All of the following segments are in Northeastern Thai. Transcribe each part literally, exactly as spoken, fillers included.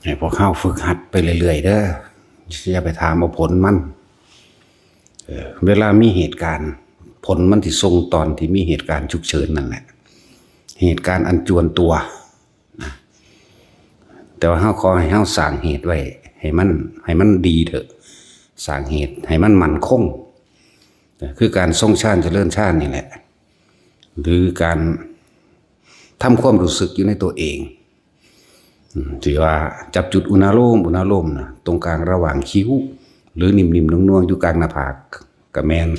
ให้พวกเฮาฝึกหัดไปเรื่อยๆเด้อ อย่าไปถามเอาผลมัน เออ เวลามีเหตุการณ์ ผลมันสิส่งตอนที่มีเหตุการณ์ฉุกเฉินนั่นแหละ เหตุการณ์อันจวนตัวนะ แต่ว่าเฮาขอให้เฮาสร้างเหตุไว้ ให้มัน ให้มันดีเถอะ สร้างเหตุให้มันมั่นคง คือการทรงฌานเจริญฌานนี่แหละ หรือการทำความรู้สึกอยู่ในตัวเอง อืม ที่ว่าจับจุดอุณาโลม อุณาโลมนะ ตรงกลางระหว่างคิ้ว หรือนิ่มๆนวลๆอยู่กลางหน้าผากก็แม่น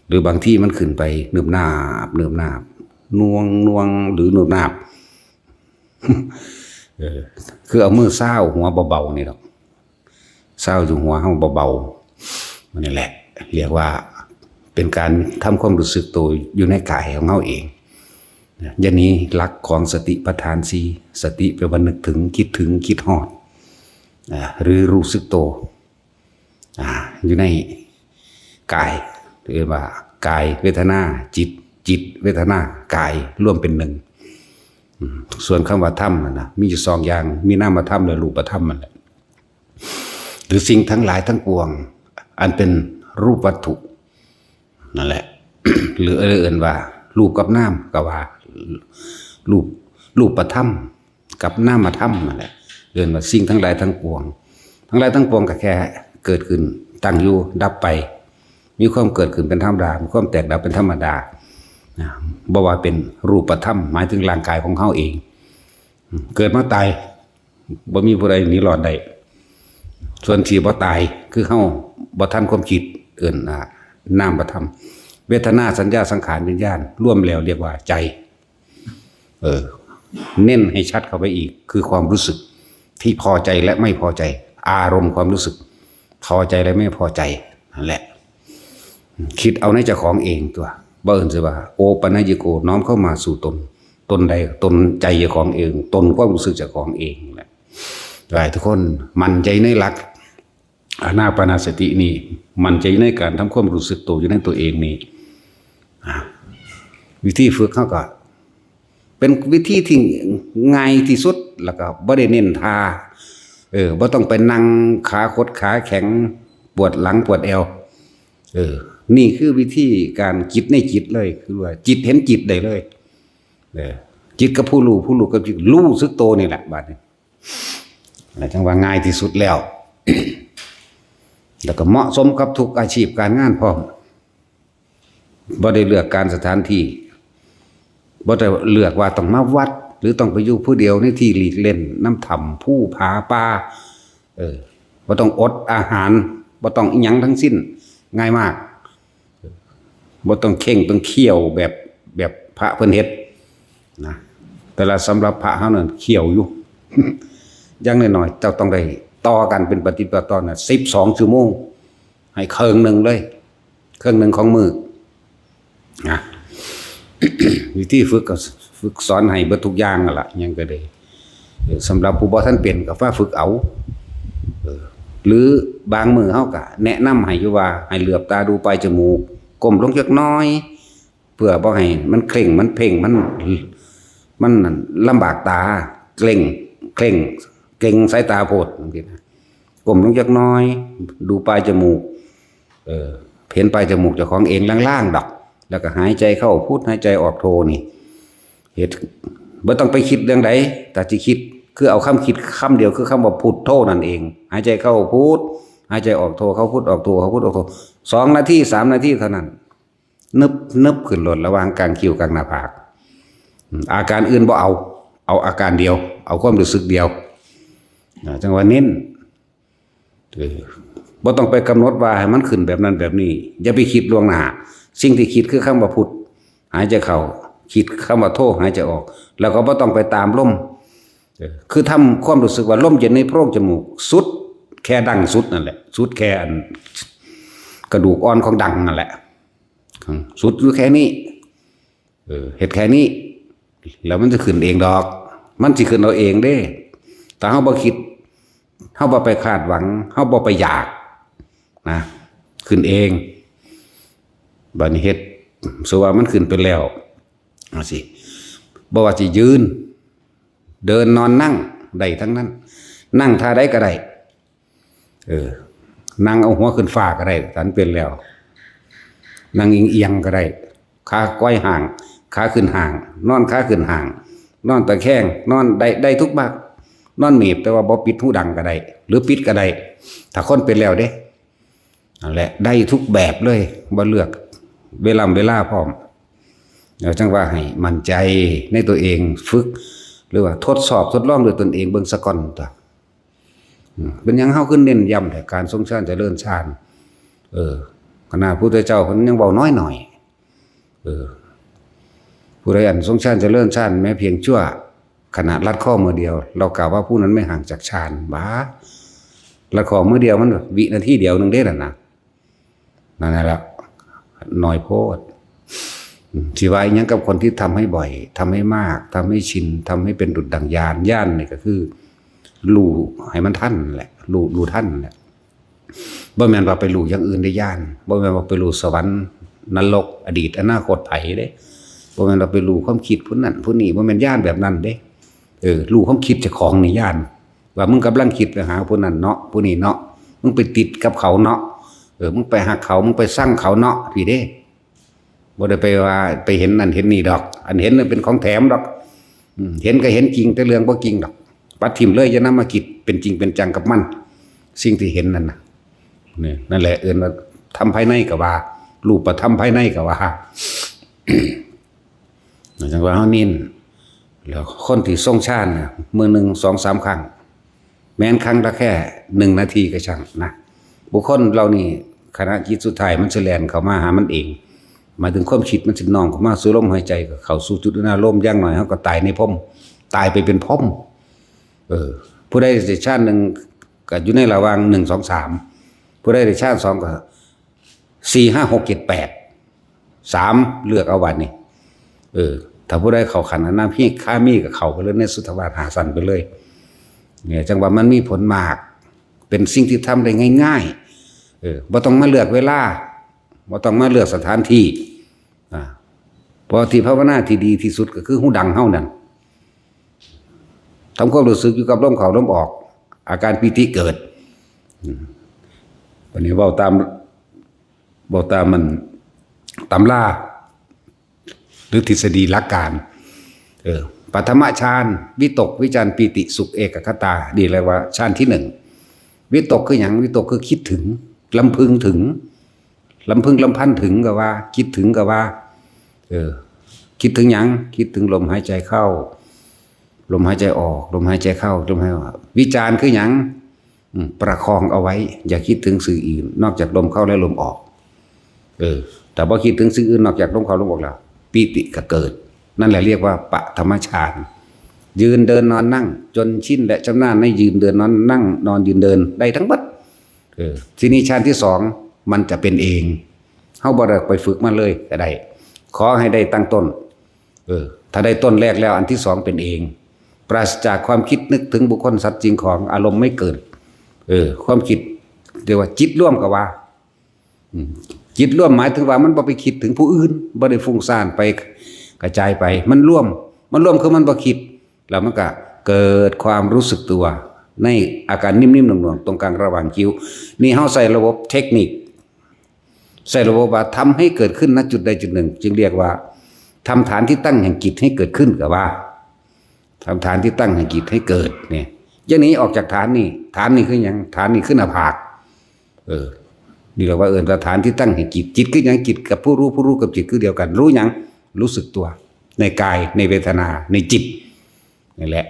หรือบางทีมันขึ้นไปเนิบนาบ เนิบนาบ นวง นวง หรือเนิบนาบ เออ คือเอามือซาวหัวเบาๆนี่ดอก ซาวอยู่หัวเฮาเบาๆ นี่แหละ เรียกว่าเป็นการทำความรู้สึกตัวอยู่ในกายของเฮาเอง อย่าหนีหลักของสติปัฏฐานสี่ สติแปลว่านึกถึง คิดถึง คิดฮอด อ่า หรือรู้สึกตัว อ่า อยู่ในกาย เรียกว่ากายเวทนา จิต จิตเวทนา กายรวมเป็นหนึ่ง อืม ส่วนคำว่าธรรมน่ะนะ มีอยู่สองอย่าง มีนามธรรมและรูปธรรมนั่นแหละ หรือสิ่งทั้งหลายทั้งปวง อันเป็นรูปวัตถุ นั่นแหละ หรือเอิ้นว่า รูปกับนามก็ว่า รูป รูปธรรมกับนามธรรมนั่นแหละ เอิ้นว่าสิ่งทั้งหลายทั้งปวง ทั้งหลายทั้งปวงก็แค่เกิดขึ้น ตั้งอยู่ ดับไป มีความเกิดขึ้นเป็นธรรมดา มีความแตกดับเป็นธรรมดา นะ บ่ว่าเป็นรูปธรรม หมายถึงร่างกายของเฮาเอง อืม เกิดมาตาย บ่มีผู้ใดหนีรอดได้ ส่วนที่บ่ตาย คือเฮาบ่ทันความคิด เอิ้น อ่า นามธรรม เวทนา สัญญา สังขาร วิญญาณ รวมแล้วเรียกว่าใจ เออ เน้นให้ชัดเข้าไปอีก คือความรู้สึกที่พอใจและไม่พอใจ อารมณ์ความรู้สึก พอใจและไม่พอใจ นั่นแหละ คิดเอาในเจ้าของเองตัว บ่เอิ้นสิว่า โอปัญญิโก น้อมเข้ามาสู่ตน ตนใด ตนใจเจ้าของเอง ตนความรู้สึกเจ้าของเองแหละ หลายทุกคนมั่นใจในหลักอานาปานสตินี่ มั่นใจในการทำความรู้สึกตัวอยู่ในตัวเองนี่ อ่ะ วิธีฝึกเฮาก็ เป็นวิธีที่ง่ายที่สุด แล้วก็บ่ได้เน้นท่า เออ บ่ต้องไปนั่งขาขดขาแข็ง ปวดหลังปวดแอว เออ นี่คือวิธีการจิตในจิตเลย คือว่าจิตเห็นจิตได้เลย เออ จิตกับผู้รู้ ผู้รู้กับจิต รู้สึกตัวนี่แหละ บาดนี้ แล้วจั่งว่าง่ายที่สุดแล้ว แล้วก็เหมาะสมกับทุกอาชีพการงานพร้อม บ่ได้เลือกการสถานที่ บ่ได้เลือกว่าต้องมาวัด หรือต้องไปอยู่ผู้เดียวในที่หลีกเล่น นำถ้ำภูผาป่า เออ บ่ต้องอดอาหาร บ่ต้องอิหยังทั้งสิ้น ง่ายมาก บ่ต้องเข่งต้องเคี่ยวแบบ แบบพระเพิ่นเฮ็ดนะ แต่ละสำหรับพระเฮานั่นเคี่ยวอยู่ อย่างน้อยๆ เจ้าต้องได้ต่อกันเป็นปฏิปต่อนะ สิบสองชั่วโมง ให้เคิ่งหนึ่งเลย เคิ่งหนึ่งของมื้อนะ วิธีฝึกก็ฝึกสอนให้เบิดทุกอย่างนั่นล่ะ หยังก็ได้ เออ สำหรับผู้บ่ทันเป็นก็มาฝึกเอา เออ หรือบางมื้อเฮาก็แนะนำให้อยู่ว่าให้เหลือบตาดูปลายจมูก ก้มลงจักหน่อย เพื่อบ่ให้มันเคร่ง มันเพ่ง มัน มันลำบากตา เกร็ง เคร่ง เกร็งสายตาโพดจังซี้นะ ก้มลงจักหน่อย ดูปลายจมูก เออ เห็นปลายจมูกเจ้าของเองลางๆดอก แล้วก็หายใจเข้าพุท หายใจออกโทนี่ เฮ็ด บ่ต้องไปคิดเรื่องใด ถ้าสิคิด คือเอาคำคิดคำเดียว คือคำว่าพุทโธนั่นเอง หายใจเข้าพุท หายใจออกโท เข้าพุทออกโท เข้าพุทออกโท สองนาที สามนาทีเท่านั้น นึบ นึบขึ้นโลดระหว่างกลางคิ้วกลางหน้าผาก อืม อาการอื่นบ่เอา เอาอาการเดียว เอาความรู้สึกเดียว อ่า จั่งว่าเน้น เออ บ่ต้องไปกำหนดว่าให้มันขึ้นแบบนั้นแบบนี้ อย่าไปคิดล่วงหน้า สิ่งที่คิดคือคำว่าพุท หายใจเข้า คิดคำว่าโท หายใจออก แล้วก็บ่ต้องไปตามลม เออ คือทำความรู้สึกว่าลมเย็นในโพรงจมูก สุดแค่ดังสุดนั่นแหละ สุดแค่อันกระดูกอ่อนของดังนั่นแหละ สุดอยู่แค่นี้ เออ เฮ็ดแค่นี้ แล้วมันจะขึ้นเองดอก มันสิขึ้นเอาเองเด้ ถ้าเฮาบ่คิด เฮาบ่ไปคาดหวัง เฮาบ่ไปอยากนะ ขึ้นเอง บัดนี้เฮ็ด สมมุติว่ามันขึ้นไปแล้ว จั่งซี้ บ่ว่าสิยืน เดิน นอน นั่ง ได้ทั้งนั้น นั่งท่าใดก็ได้ เออ นั่งเอาหัวขึ้นฟ้าก็ได้ ถ้ามันเป็นแล้ว นั่งเอียงๆก็ได้ ขาไขว่ห้าง ขาขึ้นห้าง นอนขาขึ้นห้าง นอนตะแคง นอนได้ ได้ทุกแบบ นอนเมียบ แต่ว่าบ่ปิดหูดังก็ได้ หรือปิดก็ได้ ถ้าคนเป็นแล้วเด้ นั่นแหละ ได้ทุกแบบเลย บ่เลือกเวลา เวลาพร้อม แล้วจั่งว่าให้มั่นใจในตัวเอง ฝึก หรือว่าทดสอบทดลองด้วยตนเองเบิ่งซะก่อนตั๊ว อืม เป็นหยังเฮาคือเน้นย้ำแต่การทรงฌานเจริญฌาน เออ ขนาดพุทธเจ้าเพิ่นยังเว้าน้อยหน่อย เออ ผู้ใดอันทรงฌานเจริญฌานแม้เพียงชั่วขณะรัดข้อมือเดียว เรากล่าวว่าผู้นั้นไม่ห่างจากฌาน บ้า รัดข้อมือเดียวมันวินาทีเดียวหนึ่งเด้นั่นนะ นั่นแหละ น้อยโพด อืม สิว่าอิหยังกับคนที่ทำให้บ่อย ทำให้มาก ทำให้ชิน ทำให้เป็นดุจดั่งญาณ ญาณนี่ก็คือ รู้ให้มันทันแหละ รู้ รู้ทันแหละ บ่แม่นว่าไปรู้อย่างอื่นได้ญาณ บ่แม่นว่าไปรู้สวรรค์ นรก อดีต อนาคตไผเด้ บ่แม่นว่าไปรู้ความคิดผู้นั้นผู้นี้ บ่แม่นญาณแบบนั้นเด้ เออ รู้ความคิดเจ้าของนี่ญาณ ว่ามึงกำลังคิดไปหาผู้นั้นเนาะ ผู้นี้เนาะ มึงไปติดกับเขาเนาะ เออ มึงไปฮักเขา มึงไปซังเขาเนาะ ซี้เด้ บ่ได้ไปว่าไปเห็นนั่นเห็นนี่ดอก อันเห็นนั่นเป็นของแถมดอก อืม เห็นก็เห็นจริง แต่เรื่องบ่จริงดอก ปัดถิ่มเลย อย่านำมาคิดเป็นจริงเป็นจังกับมัน สิ่งที่เห็นนั่นน่ะ นี่ นั่นแหละเอิ้นว่าธรรมภายในก็ว่า รูปธรรมภายในก็ว่า จั่งว่าเฮาเน้น แล้วคนที่ทรงฌานน่ะ มื้อหนึ่งสองสามครั้ง แม้นครั้งละแค่หนึ่งนาทีก็ช่างนะ บุคคลเหล่านี้ขณะจิตสุดท้ายมันสิแล่นเข้ามาหามันเอง หมายถึงความคิดมันสิน้อมเข้ามาสู่ลมหายใจ ก็เข้าสู่จุดอนาโลม อย่างน้อยเฮาก็ตายในพรหม ตายไปเป็นพรหม เออ ผู้ใดได้ฌานหนึ่งก็อยู่ในระหว่างหนึ่ง สอง สาม ผู้ใดได้ฌานสองก็ สี่ ห้า หก เจ็ด แปด สาม เลือกเอาบัดนี้ เออ ถ้าผู้ใดเข้าขั้นอนาคามีก็เข้าไปเลยในสุทธาวาสห้าชั้นไปเลย เนี่ย จั่งว่ามันมีผลมาก เป็นสิ่งที่ทำได้ง่ายๆ เออ บ่ต้องมาเลือกเวลา บ่ต้องมาเลือกสถานที่ อ่า เพราะที่ภาวนาที่ดีที่สุดก็คือหูดังเฮานั่น ทำความรู้สึกอยู่กับลมเข้าลมออก อาการปีติเกิด อืม บัดนี้เว้าตาม เว้าตามมันตำรา หรือทฤษฎีหลักการ เออ ปฐมฌาน วิตก วิจาร ปีติ สุข เอกัคคตา นี่เรียกว่าฌานที่หนึ่ง วิตกคือหยัง วิตกคือคิดถึง รำพึงถึง รำพึงรำพันถึงก็ว่า คิดถึงก็ว่า เออ คิดถึงหยัง คิดถึงลมหายใจเข้า ลมหายใจออก ลมหายใจเข้า ลมหายใจออก วิจารคือหยัง อืม ประคองเอาไว้ อย่าคิดถึงสิ่งอื่น นอกจากลมเข้าและลมออก เออ แต่พอคิดถึงสิ่งอื่นนอกจากลมเข้าลมออกแล้ว ปีติก็เกิด นั่นแหละเรียกว่าปฐมฌาน ยืนเดินนอนนั่ง จนชินและชำนาญในยืนเดินนอนนั่ง นอนยืนเดินได้ทั้งหมด เออ ทีนี้ฌานที่สองมันจะเป็นเอง เฮาบ่ได้ไปฝึกมันเลยก็ได้ ขอให้ได้ตั้งต้น เออ ถ้าได้ต้นแรกแล้วอันที่สองเป็นเอง ปราศจากความคิดนึกถึงบุคคลสัตว์สิ่งของ อารมณ์ไม่เกิด เออ ความคิดเรียกว่าจิตรวมก็ว่า อืม จิตรวมหมายถึงว่ามันบ่ไปคิดถึงผู้อื่น บ่ได้ฟุ้งซ่านไปกระจายไป มันรวม มันรวมคือมันบ่คิด แล้วมันก็เกิดความรู้สึกตัว ในอาการนิ่มๆหน่วงๆตรงกลางระหว่างคิ้ว นี่เฮาใส่ระบบเทคนิค ใส่ระบบว่าทำให้เกิดขึ้น ณ จุดใดจุดหนึ่ง จึงเรียกว่าทำฐานที่ตั้งแห่งจิตให้เกิดขึ้นก็ว่า ทำฐานที่ตั้งแห่งจิตให้เกิดเนี่ย อย่างนี้ออกจากฐานนี่ ฐานนี่คือหยัง ฐานนี่คือหน้าผาก เออ นี่เรียกว่าเอิ้นว่าฐานที่ตั้งแห่งจิต จิตคือหยัง จิตกับผู้รู้ ผู้รู้กับจิตคือเดียวกัน รู้หยัง รู้สึกตัว ในกาย ในเวทนา ในจิต นี่แหละ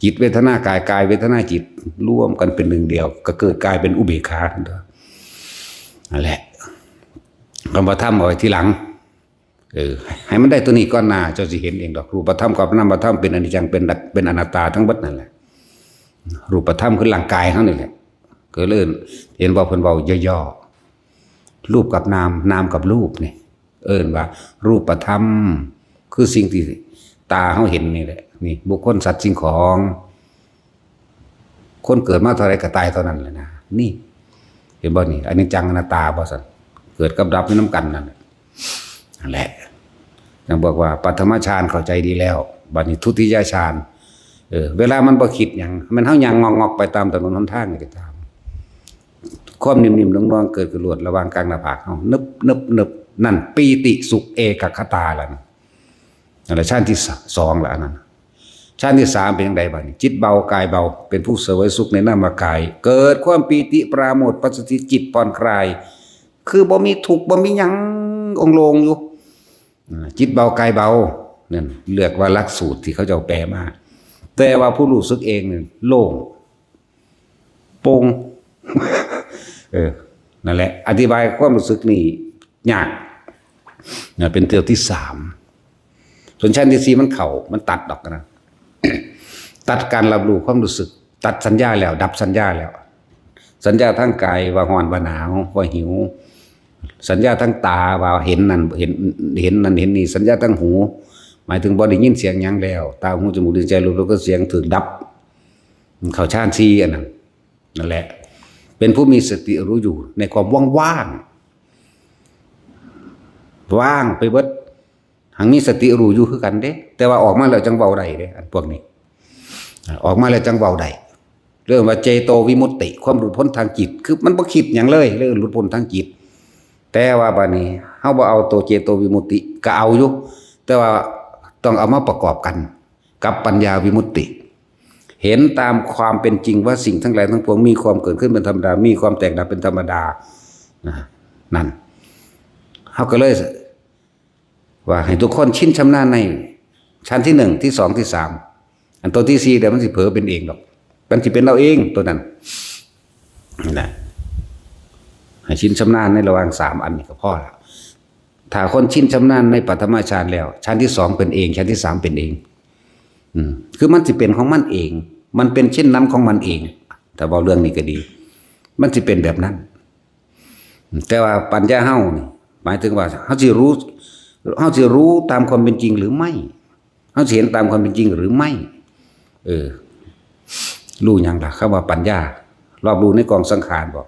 จิตเวทนากาย กายเวทนาจิต รวมกันเป็นหนึ่งเดียว ก็เกิดกลายเป็นอุเบกขา นั่นแหละ คำว่าธรรมเอาไว้ทีหลัง เออ ให้มันได้ตัวนี้ก่อนหน้า เจ้าสิเห็นเองดอก รูปธรรมกับนามธรรมเป็นอนิจจัง เป็น เป็นอนัตตาทั้งหมดนั่นแหละ รูปธรรมคือร่างกายเฮานี่แหละ ก็เลยเห็นว่าเพิ่นเว้าย่อๆ รูปกับนาม นามกับรูปนี่ เอิ้นว่ารูปธรรม คือสิ่งที่ตาเฮาเห็นนี่แหละ นี่ บุคคลสัตว์สิ่งของ คนเกิดมาเท่าใดก็ตายเท่านั้นแหละนะ นี่ เห็นบ่นี่ อนิจจังอนัตตาบ่ซั่น เกิดกับดับอยู่นำกันนั่นแหละ นั่นแหละ ยังบอกว่าปฐมฌานเข้าใจดีแล้ว บัดนี้ทุติยฌาน เออ เวลามันบ่คิดหยัง มันเฮาย่างงอกๆไปตามถนนหนทางนี่ก็ตาม ความนิ่มๆนวลๆเกิดขึ้นโลดระหว่างกลางหน้าผากเฮา นึบๆๆ นั่น ปีติสุขเอกัคคตาแล้วนะ นั่นแหละฌานที่สองละอันนั้น ฌานที่สามเป็นจั่งใดบัดนี้ จิตเบากายเบา เป็นผู้เสวยสุขในนามกาย เกิดความปีติปราโมทย์ ปัสสติ จิตผ่อนคลาย คือบ่มีทุกข์ บ่มีหยัง โล่งๆอยู่ อ่า จิตเบากายเบา นั่นเรียกว่าหลักสูตรที่เขาเจ้าแปลมา แต่ว่าผู้รู้สึกเองนี่โล่ง โปร่ง เออ นั่นแหละ อธิบายความรู้สึกนี่ยากนะ เป็นเทื่อที่สาม ส่วนฌานที่สี่มันเข้า มันตัดออกนะ ตัดการรับรู้ความรู้สึก ตัดสัญญาแล้ว ดับสัญญาแล้ว สัญญาทางกายว่าร้อนว่าหนาวว่าหิว สัญญาทางตาว่าเห็นนั่น เห็น เห็นนั่นเห็นนี่ สัญญาทางหู หมายถึงบ่ได้ยินเสียงหยังแล้ว ตาหูจมูกลิ้นใจรสแล้วก็เสียงถูกดับ เข้าฌานสี่อันนั้น นั่นแหละ เป็นผู้มีสติรู้อยู่ในความว่างๆ ว่างไปเบิด หังมีสติรู้อยู่คือกันเด้ แต่ว่าออกมาแล้วจั่งเว้าได้เด้ อันพวกนี้ อ่า ออกมาแล้วจั่งเว้าได้ เรียกว่าเจโตวิมุตติ ความหลุดพ้นทางจิต คือมันบ่คิดหยังเลย เรื่องหลุดพ้นทางจิต แต่ว่าบัดนี้เฮาบ่เอาตัวเจโตวิมุตติ ก็เอาอยู่ แต่ว่าต้องเอามาประกอบกันกับปัญญาวิมุตติ เห็นตามความเป็นจริงว่าสิ่งทั้งหลายทั้งปวงมีความเกิดขึ้นเป็นธรรมดา มีความแตกดับเป็นธรรมดา นะ นั่น เฮาก็เลย ว่าให้ทุกคนชินชำนาญในชั้นที่หนึ่ง ที่สอง ที่สาม อันตัวที่สี่เดี๋ยวมันสิเผลอเป็นเองดอก มันสิเป็นเราเองตัวนั้นนะ ให้ชินชำนาญในระหว่างสามอันนี้ก็พอละ ถ้าคนชินชำนาญในปฐมฌานแล้ว ชั้นที่สองเป็นเอง ชั้นที่สามเป็นเอง อืม คือมันสิเป็นของมันเอง มันเป็นเช่นนั้นของมันเอง ถ้าเว้าเรื่องนี้ก็ดี มันสิเป็นแบบนั้น แต่ว่าปัญญาเฮานี่ หมายถึงว่าเฮาสิรู้ เฮาสิรู้ตามความเป็นจริงหรือไม่ เฮาสิเห็นตามความเป็นจริงหรือไม่ เออ รู้หยังล่ะ คำว่าปัญญา รอบรู้ในกองสังขารบ่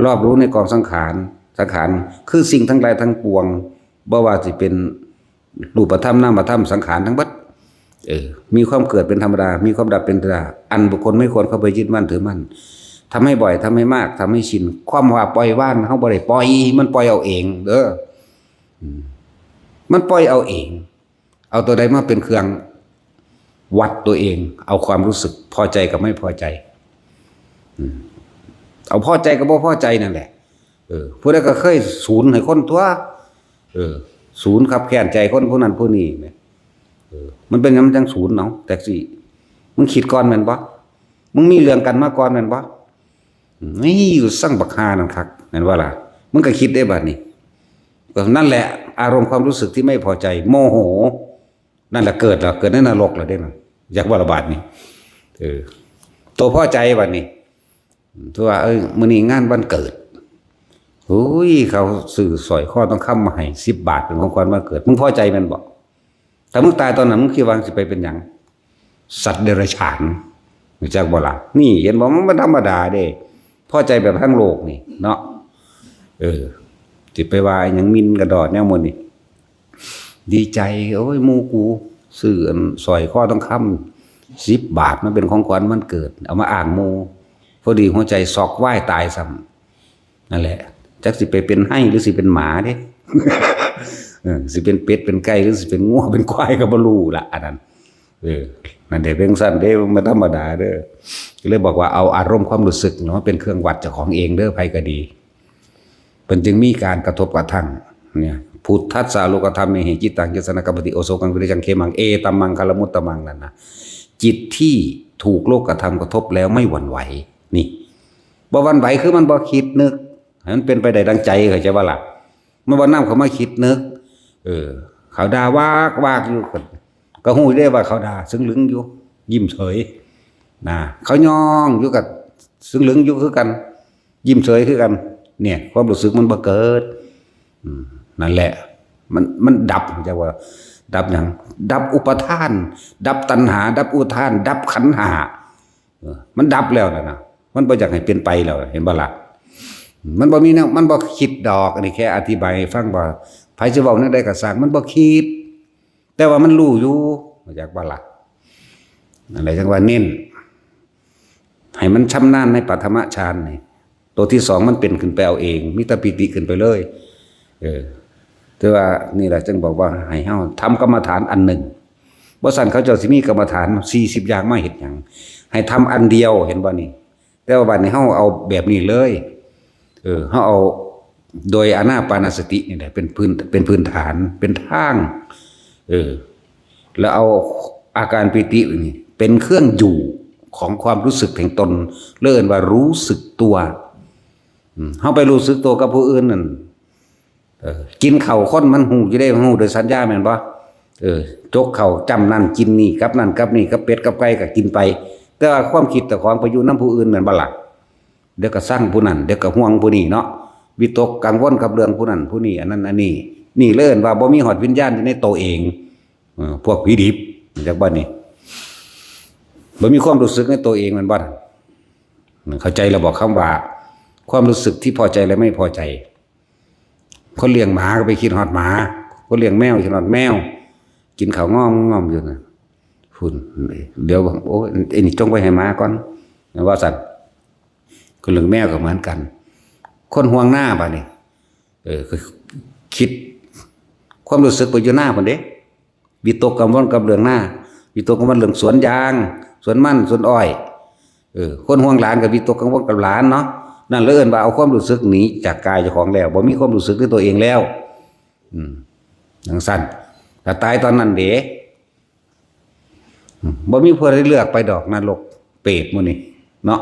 รอบรู้ในกองสังขาร สังขาร คือสิ่งทั้งหลายทั้งปวง บ่ว่าสิเป็นรูปธรรม นามธรรม สังขารทั้งหมด เออ มีความเกิดเป็นธรรมดา มีความดับเป็นธรรมดา อันบุคคลไม่ควรเข้าไปยึดมั่นถือมั่น ทำให้บ่อย ทำให้มาก ทำให้ชิน ความว่าปล่อยวาง เฮาบ่ได้ปล่อย มันปล่อยเอาเอง เด้อ อืม มันปล่อยเอาเอง เอาตัวใดมาเป็นเครื่องวัดตัวเอง เอาความรู้สึกพอใจกับไม่พอใจ อืม เอาพอใจกับบ่พอใจนั่นแหละ เออ ผู้ใดก็เคยสูนให้คนตัว เออ สูนคับแค้นใจคนผู้นั้นผู้นี้แหม เออ มันเป็นหยังมันจั่งสูนเนาะ แท็กซี่ มึงคิดก่อนแม่นบ่ มึงมีเรื่องกันมาก่อนแม่นบ่ นี่อยู่สั่งบักฮานั่นคัก แม่นบ่ล่ะ มึงก็คิดได้บัดนี้ ก็นั่นแหละ อารมณ์ความรู้สึกที่ไม่พอใจ โมโห นั่นแหละเกิดแล้ว เกิดในนรกแล้วเด้มัน อยากว่าละบาดนี้ เออ ตัวพอใจบัดนี้ ถือว่า เอ้ย มื้อนี้งานวันเกิด โอ้ย เขาซื้อสร้อยคอทองคำมาให้สิบบาทเป็นของขวัญวันเกิด มึงพอใจแม่นบ่ ถ้ามึงตายตอนนั้น มึงคิดว่าสิไปเป็นหยัง สัตว์เดรัจฉาน รู้จักบ่ล่ะ นี่เห็นบ่ มันบ่ธรรมดาเด้ พอใจแบบทั้งโลกนี่เนาะ เออ สิไปว่าหยังหมิ่นกระดอดแนวหมู่นี้ ดีใจ โอ้ย หมู่กูซื้ออันสร้อยคอทองคำสิบบาทมาเป็นของขวัญวันเกิด เอามาอ้างหมู่ พอดีหัวใจช็อกวายตายซ้ำ นั่นแหละ จักสิไปเป็นไฮ่หรือสิเป็นหมาเด้ เออ สิเป็นเป็ดเป็นไก่หรือสิเป็นงัวเป็นควายก็บ่รู้ละ อันนั้น เออ นั่นเด้ เป็นซั่นเด้ มันบ่ธรรมดาเด้อ ก็เลยบอกว่าเอาอารมณ์ความรู้สึกเนาะ เป็นเครื่องวัดเจ้าของเองเด้อ ไผก็ดี เพิ่นจึงมีการกระทบกระทั่ง เนี่ย พุทธัสสะโลกธรรมเมหิ จิตตัง ยสสะ นะ คัมปติ โอโสกัง วิริยัง เขมัง เอตัมมังคลมุตตมัง นั่นนะ จิตที่ถูกโลกธรรมกระทบแล้วไม่หวั่นไหว นี่ บ่หวั่นไหวคือมันบ่คิดนึก ให้มันเป็นไปได้ดังใจ เข้าใจบ่ล่ะ มันบ่นำเข้ามาคิดนึก เออ เขาด่าวากวากอยู่ ก็ ก็ฮู้ได้ว่าเขาด่า ซึ่งลึงอยู่ ยิ้มเฉย นะ เขาย่องอยู่ ก็ซึ่งลึงอยู่คือกัน ยิ้มเฉยคือกัน เนี่ย ความรู้สึกมันบ่เกิด อืม นั่นแหละ มัน มันดับ จักว่าดับหยัง ดับอุปาทาน ดับตัณหา ดับอุปาทาน ดับขันธ์ห้า เออ มันดับแล้วนั่นนะ มันบ่อยากให้เป็นไปแล้ว เห็นบ่ล่ะ มันบ่มีแนว มันบ่คิดดอก อันนี้แค่อธิบายให้ฟังว่า ไผสิเว้าแนวใดก็ซ่าง มันบ่คิด แต่ว่ามันรู้อยู่ รู้จักบ่ล่ะ อะไรจังว่าเน้น ให้มันชำนาญในปฐมฌานนี่ ตัวที่สองมันเป็นขึ้นไปเอาเอง มีแต่ปีติขึ้นไปเลย เออ แต่ว่านี่แหละจึงบอกว่าให้เฮาทำกรรมฐานอันหนึ่ง บ่ซั้นเขาเจ้าสิมีกรรมฐานสี่สิบอย่างมาเฮ็ดหยัง ให้ทำอันเดียว เห็นบ่นี่ แต่ว่าบัดนี้เฮาเอาแบบนี้เลย เออ เฮาเอาโดยอานาปานสตินี่แหละ เป็นพื้น เป็นพื้นฐาน เป็นทาง เออ แล้วเอาอาการปีตินี่เป็นเครื่องอยู่ของความรู้สึกแห่งตน เรียกว่ารู้สึกตัว อืม เฮาไปรู้สึกตัวกับผู้อื่นนั่น เออ กินข้าวคนมันฮู้อยู่ได้ ฮู้โดยสัญญาแม่นบ่ เออ จกข้าวจ้ำนั่นกินนี่ กับนั่นกับนี่ กับเป็ดกับไก่ก็กินไป แต่ว่าความคิดเจ้าของไปอยู่นำผู้อื่นแม่นบ่ล่ะ เดี๋ยวก็ซังผู้นั้น เดี๋ยวก็ห่วงผู้นี้เนาะ วิตกกังวลกับเรื่องผู้นั้นผู้นี้ อันนั้นอันนี้ นี่เลยเอิ้นว่าบ่มีฮอดวิญญาณอยู่ในตัวเอง เออ พวกผีดิบ จักบ่นี่ บ่มีความรู้สึกในตัวเองแม่นบ่ เข้าใจแล้วบ่ คำว่าความรู้สึกที่พอใจและไม่พอใจ คนเลี้ยงหมาก็ไปคิดฮอดหมา คนเลี้ยงแมวคิดฮอดแมว กินข้าวง่อมๆอยู่นะ พุ้น เดี๋ยว โอ้ย ไอ้นี่จงไว้ให้หมาก่อน ว่าซั่น คนเลี้ยงแมวก็เหมือนกัน คนห่วงนาบัดนี้ เออ ก็คิด ความรู้สึกไปอยู่นาพุ้นเด้ วิตกกังวลกับเรื่องนา วิตกกังวลเรื่องสวนยาง สวนมัน สวนอ้อย เออ คนห่วงหลานก็วิตกกังวลกับหลานเนาะ นั่นเลยเอิ้นว่าเอาความรู้สึกหนีจากกายเจ้าของแล้ว บ่มีความรู้สึกในตัวเองแล้ว อืม จังซั่น ถ้าตายตอนนั้นเด้ อืม บ่มีผู้ใดเลือกไปดอกนรกเปรตหมู่นี้เนาะ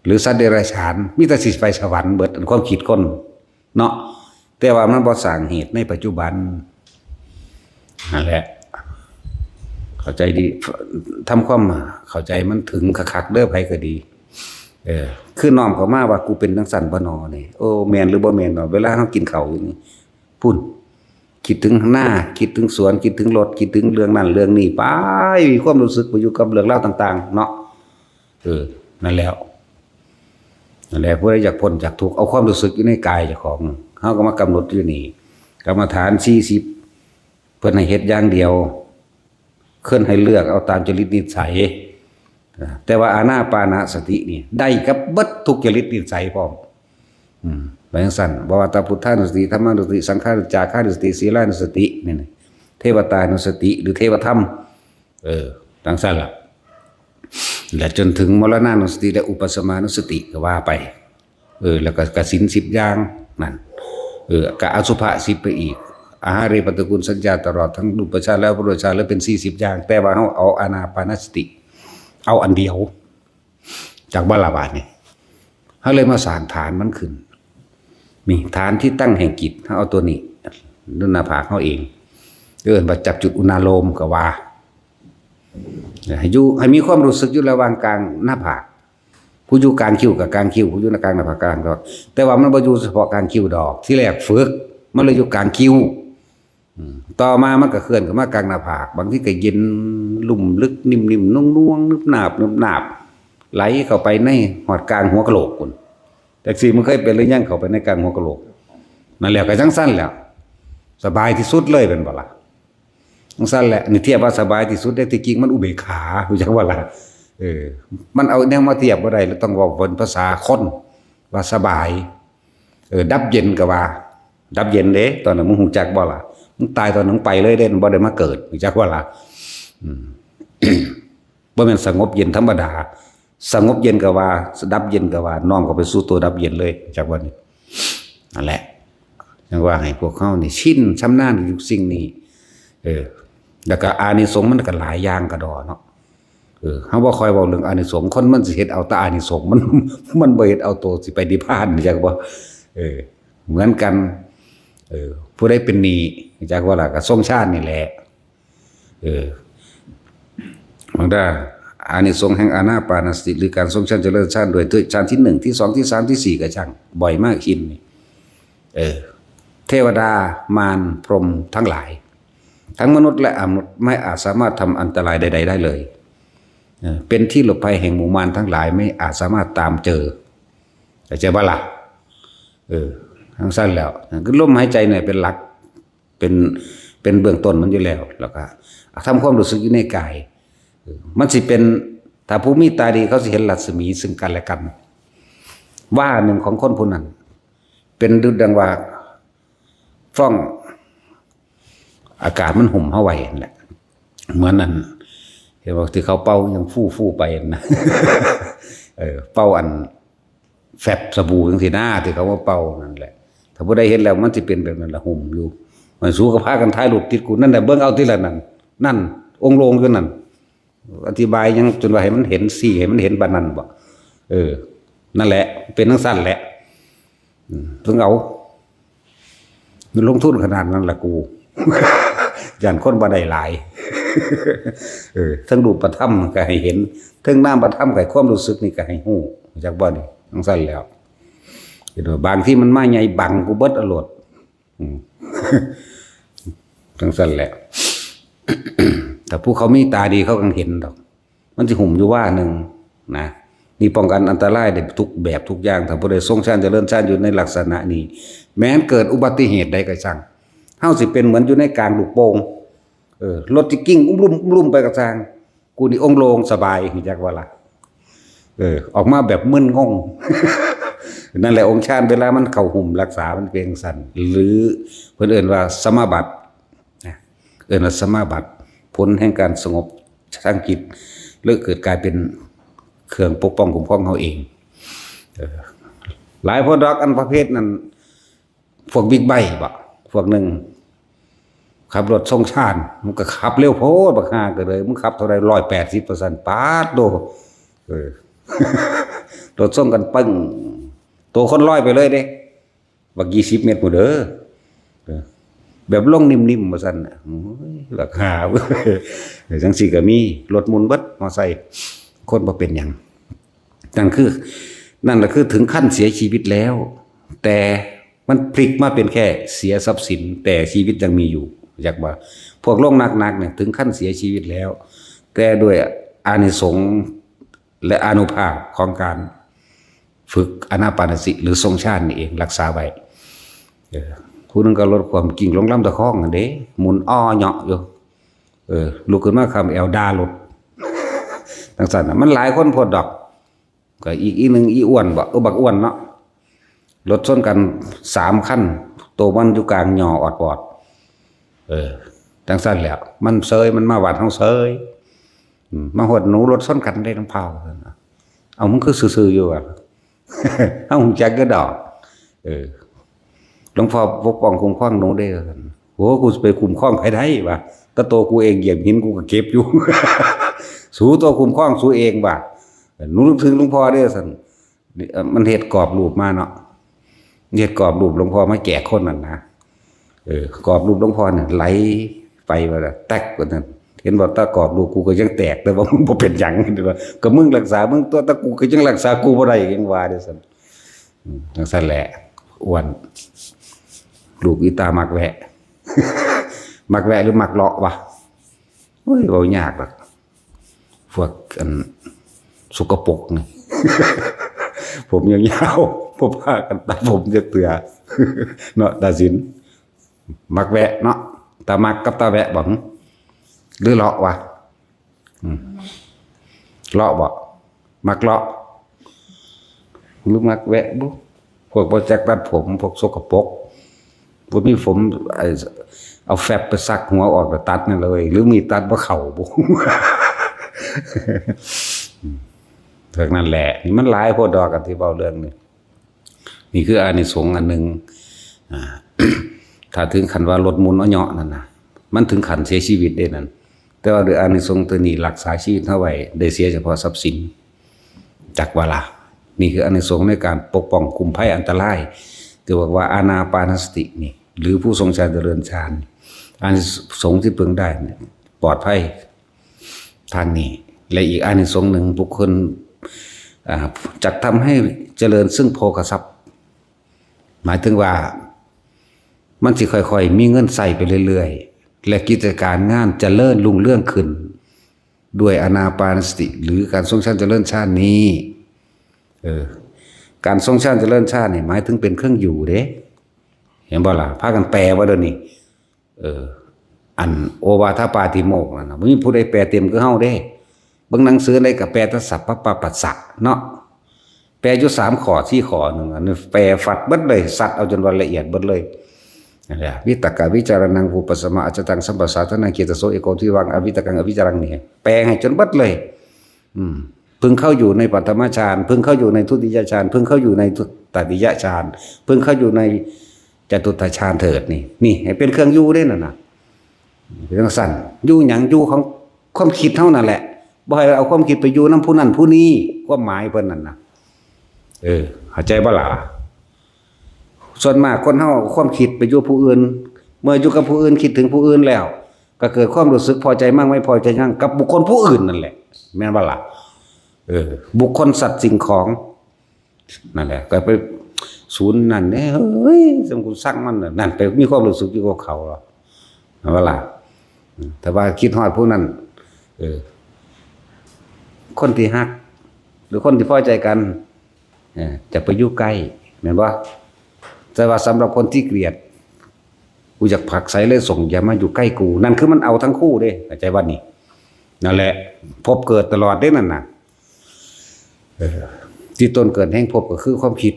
หรือสัตว์เดรัจฉาน มีแต่สิไปสวรรค์เบิด อันความคิดคนเนาะ แต่ว่ามันบ่สร้างเหตุในปัจจุบัน นั่นแหละ เข้าใจดี ทำความเข้าใจมันถึงคักๆเด้อ ไผก็ดี เออ คือน้อมเข้ามาว่ากูเป็นจังซั่นบ่นอนี่ โอ้ แม่นหรือบ่แม่นเนาะ เวลาเฮากินข้าวอยู่นี่ พุ้น คิดถึงนา คิดถึงสวน คิดถึงรถ คิดถึงเรื่องนั้นเรื่องนี้ไป มีความรู้สึกไปอยู่กับเรื่องราวต่างๆเนาะ เออ นั่นแล้ว นั่นแหละ ผู้ใดอยากพ้นจากทุกข์ เอาความรู้สึกอยู่ในกายเจ้าของ เฮาก็มากำหนดอยู่นี่ กรรมฐานสี่สิบ เพิ่นให้เฮ็ดอย่างเดียว เพิ่นให้เลือกเอาตามจริตนิสัย แต่ว่าอานาปานสตินี่ ได้กับเบิดทุกจริตนิสัยพร้อม อืม ไปจังซั่น บ่ว่าแต่พุทธานุสติ ธัมมานุสติ สังขานุสติ จาคานุสติ ศีลานุสติ นี่นะ เทวตานุสติ หรือเทวธรรม เออ จังซั่นล่ะ และจนถึงมรณานุสติ และอุปสมานุสติ ก็ว่าไป เออ แล้วก็กสิณสิบอย่าง นั่น เออ กะอสุภะสิบไปอีก อาหาเรปฏิกูลสัญญา ตลอดทั้งรูปฌานและอรูปฌาน แล้วเป็นสี่สิบอย่าง แต่ว่าเฮาเอาอานาปานสติ เอาอันเดียว จากบ่ล่ะบาดนี่ เฮาเลยมาสร้างฐานมันขึ้น นี่ ฐานที่ตั้งแห่งจิต เฮาเอาตัวนี้ ดุลหน้าผากเฮาเอง เอิ้นว่าจับจุดอุณาโลมก็ว่า ให้อยู่ ให้มีความรู้สึกอยู่ระหว่างกลางหน้าผาก ผู้อยู่กลางคิ้วกับกลางคิ้ว ผู้อยู่ในกลางหน้าผากกลางก็ แต่ว่ามันบ่อยู่เฉพาะกลางคิ้วดอก ที่แรกฝึก มันเลยอยู่กลางคิ้ว อืม ต่อมามันก็เคลื่อนเข้ามากลางหน้าผาก บางทีก็เย็นลุ่มลึกนิ่มๆ นุ่งๆ นึบหนาบนึบหนาบ ไหลเข้าไปในฮอดกลางหัวกะโหลกพุ้น จักซี่ มึงเคยเป็นหรือยัง เข้าไปในกลางหัวกะโหลก นั่นแหละ ก็จังซั่นแหละ สบายที่สุดเลย เป็นบ่ล่ะ จังซั่นแหละ นี่เทียบว่าสบายที่สุดได้ ที่จริงมันอุเบกขา รู้จักบ่ล่ะ เออ มันเอาแนวมาเทียบบ่ได้ แล้วต้องเว้าเป็นภาษาคน ว่าสบาย เออ ดับเย็นก็ว่า ดับเย็นเด้ ตอนนั้นมึงรู้จักบ่ล่ะ มึงตายตอนนั้นไปเลยเด้ บ่ได้มาเกิด รู้จักบ่ล่ะ อืม บ่แม่นสงบเย็นธรรมดา สงบเย็นก็ว่า ดับเย็นก็ว่า น้อมเข้าไปสู่ตัวดับเย็นเลย จักว่านี่ นั่นแหละ จังว่าให้พวกเฮานี่ชินชำนาญอยู่สิ่งนี้ เออ แล้วก็อานิสงส์มันก็หลายอย่างกะดอเนาะ เออ เฮาบ่ค่อยเว้าเรื่องอานิสงส์ คนมันสิเฮ็ดเอาแต่อานิสงส์ มัน มันบ่เฮ็ดเอาตัวสิไปนิพพาน จักบ่ เออ เหมือนกัน เออ ผู้ใดเป็นหนี้ จักว่าล่ะ ก็ทรงฌานนี่แหละ เออ บางท่า อานิสงส์แห่งอานาปานสติ หรือการทรงฌานเจริญฌานด้วย ด้วยฌานที่หนึ่ง ที่สอง ที่สาม ที่สี่ ก็ช่าง บ่อยมาก ชินนี่ เออ เทวดา มาร พรหมทั้งหลาย ทั้งมนุษย์และอมนุษย์ ไม่อาจสามารถทำอันตรายใดๆได้เลย เออ เป็นที่หลบภัยแห่งหมู่มารทั้งหลาย ไม่อาจสามารถตามเจอ เข้าใจบ่ล่ะ เออ จังซั่นแล้ว คือลมหายใจเนี่ยเป็นหลัก เป็น เป็นเบื้องต้นมันอยู่แล้ว แล้วก็ทำความรู้สึกอยู่ในกาย มันสิเป็น ถ้าผู้มีตาดีเขาสิเห็นรัศมีซึ่งกันและกัน ว่าหนึ่งของคนผู้นั้น เป็นดุจดังว่าฟ้องอากาศมันห่มเฮาไว้นั่นแหละ เหมือนนั่น เห็นว่าที่เขาเป่ายังฟู่ฟู่ไปนะ เออ เป่าอันแฟบสบู่จังซี่นะที่เขามาเป่านั่นแหละ ถ้าผู้ใดเห็นแล้วมันสิเป็นแบบนั้นละห่มอยู่ มันสู้กับพากันถ่ายรูปติดกูนั่นแหละ เบิ่งเอาทีละนั่น นั่น องค์ลงอยู่นั่น อธิบายยังจนว่าให้มันเห็นสิให้มันเห็นปานนั้นบ่ เออ นั่นแหละ เป็นจังซั่นแหละ อืม เพิ่งเอา มันลงทุนขนาดนั้นละกู ย่านคนบ่ได้หลาย เออ ทั้งรูปธรรมก็ให้เห็น ทั้งนามธรรมก็ให้ความรู้สึกนี่ก็ให้ฮู้ จักบ่นี่ จังซั่นแล้ว เห็นบ่ บางที่มันมาใหญ่บังกูเบิดอรด อืม จังซั่นแหละ แต่ผู้เขามีตาดีเขากังเห็นดอก มันสิห่มอยู่ว่าหนึ่งนะ นี่ป้องกันอันตรายได้ทุกแบบทุกอย่าง ถ้าผู้ใดทรงฌานเจริญฌานอยู่ในลักษณะนี้ แม้นเกิดอุบัติเหตุใดก็ช่าง เฮาสิเป็นเหมือนอยู่ในกลางลูกโป่ง เออ รถสิกิ้งอุ้มลุ่มอุ้มลุ่มไปก็ช่าง กูนี่องค์โลงสบาย รู้จักว่าล่ะ เออ ออกมาแบบมึนงง นั่นแหละองค์ฌานเวลามันเข้าห่มรักษามันเป็นจั่งซั่น หรือเพิ่นเอิ้นว่าสมาบัตินะ เอิ้นว่าสมาบัติ ผลแห่งการสงบทางจิต แล้วเกิดกลายเป็นเครื่องปกป้องคุ้มครองเฮาเอง เออ หลายพวกดอกอันประเภทนั้น พวกบิ๊กไบค์บ่ พวกหนึ่ง ขับรถทรงฌาน มันก็ขับเร็วโพด บักห่าก็เลย มึงขับเท่าใด ร้อยแปดสิบ ว่าซั่น ป๊าดโธ่ เออ รถชนกันปึ้ง ตัวคนลอยไปเลยเด้ บัก ยี่สิบ เมตรพุ้นเด้อ เออ แบบลงนิ่มๆ ว่าซั่นน่ะ โอ้ย บักห่า เออ จังซี่ก็มี รถหมุนเบิด มอไซค์ คนบ่เป็นหยัง นั่นคือ นั่นแหละคือถึงขั้นเสียชีวิตแล้ว แต่มันพลิกมาเป็นแค่เสียทรัพย์สิน แต่ชีวิตยังมีอยู่ อยากว่า พวกลงหนักๆ เนี่ย ถึงขั้นเสียชีวิตแล้ว แต่ด้วยอานิสงส์และอานุภาพของการฝึกอานาปานสติ หรือทรงฌานนี่เอง รักษาไว้ เออ ผู้หนึ่งก็ลดความกิ้งลงลำตะคองนั่นเด้ หมุนอ้อเหยาะอยู่ เออ ลุกขึ้นมาคำแอวด่ารถ จังซั่นน่ะ มันหลายคนโพดดอก ก็อีก อีกหนึ่ง อีอ้วนบ่ เออ บักอ้วนเนาะ รถชนกันสามคัน โตมันอยู่กลางหย่อออดปอด เออ จังซั่นแหละ มันเซย มันมาวัดเฮาเซย อืม มาฮอดหนูรถชนกันได้น้ำพาว เอา มึงคือซื่อๆ อยู่วะ เฮาฮู้จักอยู่ดอก เออ หลวงพ่อปกป้องคุ้มครองหนูเด้อ โห กูสิไปคุ้มครองไผได้วะ แต่โตกูเองเหยียบหินกูก็เก็บอยู่ สูโตคุ้มครองสูเองวะ หนูนึกถึงหลวงพ่อเด้อ ซั่น นี่ เอ่อ มันเฮ็ดกรอบรูปมาเนาะ เฮ็ดกรอบรูปหลวงพ่อมาแจกคนนั่นนะ เออ กรอบรูปหลวงพ่อเนี่ยไหลไปว่าแตกว่าซั่น เห็นบ่ แต่กรอบรูปกูก็ยังแตก แต่ว่ามึงบ่เป็นหยัง เห็นบ่ ก็มึงรักษามึงตัว แต่กูก็ยังรักษากูบ่ได้ ยังว่าเด้อซั่น อืม จังซั่นแหละ อ้วน ลูกอีตามักแวะ มักแวะหรือมักเลาะวะ โอ้ย เว้ายากดอก พวกอันสกปรกนี่ ผมยาวๆ บ่พากันตัดผมจักเทื่อ เนาะ ตาสิน มักแวะเนาะ ตามักกับตาแวะบ่ หรือเลาะวะ อืม เลาะบ่ มักเลาะ หรือมักแวะบุ พวกบ่จักตัดผม พวกสกปรก บ่มีผม ไอ้ เอาแฟบไปซักหัวออกแล้วตัดนั่นเลย หรือมีตัดบ่เข้าบุ เท่านั้นแหละ นี่มันหลายโพดดอก อันที่เว้าเรื่องนี้ นี่คืออานิสงส์อันหนึ่ง อ่า ถ้าถึงขั้นว่ารถหมุนเอาเหยาะนั่นน่ะ มันถึงขั้นเสียชีวิตเด้นั่น แต่ว่าด้วยอานิสงส์ตัวนี้รักษาชีวิตเฮาไว้ ได้เสียเฉพาะทรัพย์สิน จักว่าล่ะ นี่คืออานิสงส์ในการปกป้องคุ้มภัยอันตราย ที่บอกว่าอานาปานสตินี่ หรือผู้ทรงฌานเจริญฌาน อานิสงส์ที่พึงได้เนี่ย ปลอดภัยทางนี้ และอีกอานิสงส์หนึ่ง บุคคล อ่า จักทำให้เจริญซึ่งโภคทรัพย์ หมายถึงว่า มันสิค่อยๆ มีเงินใช้ไปเรื่อยๆ และกิจการงานเจริญรุ่งเรืองขึ้น ด้วยอานาปานสติ หรือการทรงฌานเจริญฌานนี้ เออ การทรงฌานเจริญฌานนี่หมายถึงเป็นเครื่องอยู่เด้ เห็นบ่ล่ะ พากันแปลว่าเดี๋ยวนี้ เออ อันโอวาทปาติโมกข์นั่นน่ะ บ่มีผู้ใดแปลเต็มคือเฮาเด้ เบิ่งหนังสือใดก็แปลแต่สัพพะปะปัสสะเนาะ แปลอยู่สามข้อสี่ข้อหนึ่ง อันนี้แปลฟัดเบิดเลย สัตว์เอาจนว่าละเอียดเบิดเลย นั่นแหละ วิตกวิจารณัง วิปัสสมา อัจจตัง สัมปสาทนัง เขตโส เอโก ทิวัง อวิตกัง อวิจารัง นี่ แปลให้จนเบิดเลย อืม พึงเข้าอยู่ในปัทมฌาน พึงเข้าอยู่ในทุติยฌาน พึงเข้าอยู่ในตติยฌาน พึงเข้าอยู่ในจตุตถฌานเถิด นี่ นี่ ให้เป็นเครื่องอยู่เด้นั่นน่ะ เป็นจั่งซั่น อยู่หยัง อยู่ของความคิดเฮานั่นแหละ บ่ให้เอาความคิดไปอยู่นำผู้นั้นผู้นี้ ความหมายเพิ่นนั่นน่ะ เออ เข้าใจบ่ล่ะ? ส่วนมากคนเฮาเอาความคิดไปอยู่ผู้อื่น เมื่ออยู่กับผู้อื่น คิดถึงผู้อื่นแล้ว ก็เกิดความรู้สึกพอใจมั่งไม่พอใจมั่งกับบุคคลผู้อื่นนั่นแหละ แม่นบ่ล่ะ? เออ บุคคลสัตว์สิ่งของ นั่นแหละ ก็ไปศูนย์นั่นเด้ เฮ้ย สมกูสั่งมันน่ะ นั่นไปมีความรู้สึกอยู่กับเขาเหรอ แม่นบ่ล่ะ? อืม แต่ว่าคิดฮอดผู้นั้น เออ คนที่ฮัก หรือคนที่พอใจกัน เออ จะไปอยู่ใกล้ แม่นบ่? แต่ว่าสำหรับคนที่เกลียด กูอยากผลักไสเลย ส่งอย่ามาอยู่ใกล้กู นั่นคือมันเอาทั้งคู่เด้ เข้าใจบ่นี่? นั่นแหละ ภพเกิดตลอดเด้นั่นน่ะ เออ ที่ต้นเกิดแห่งภพก็คือความคิด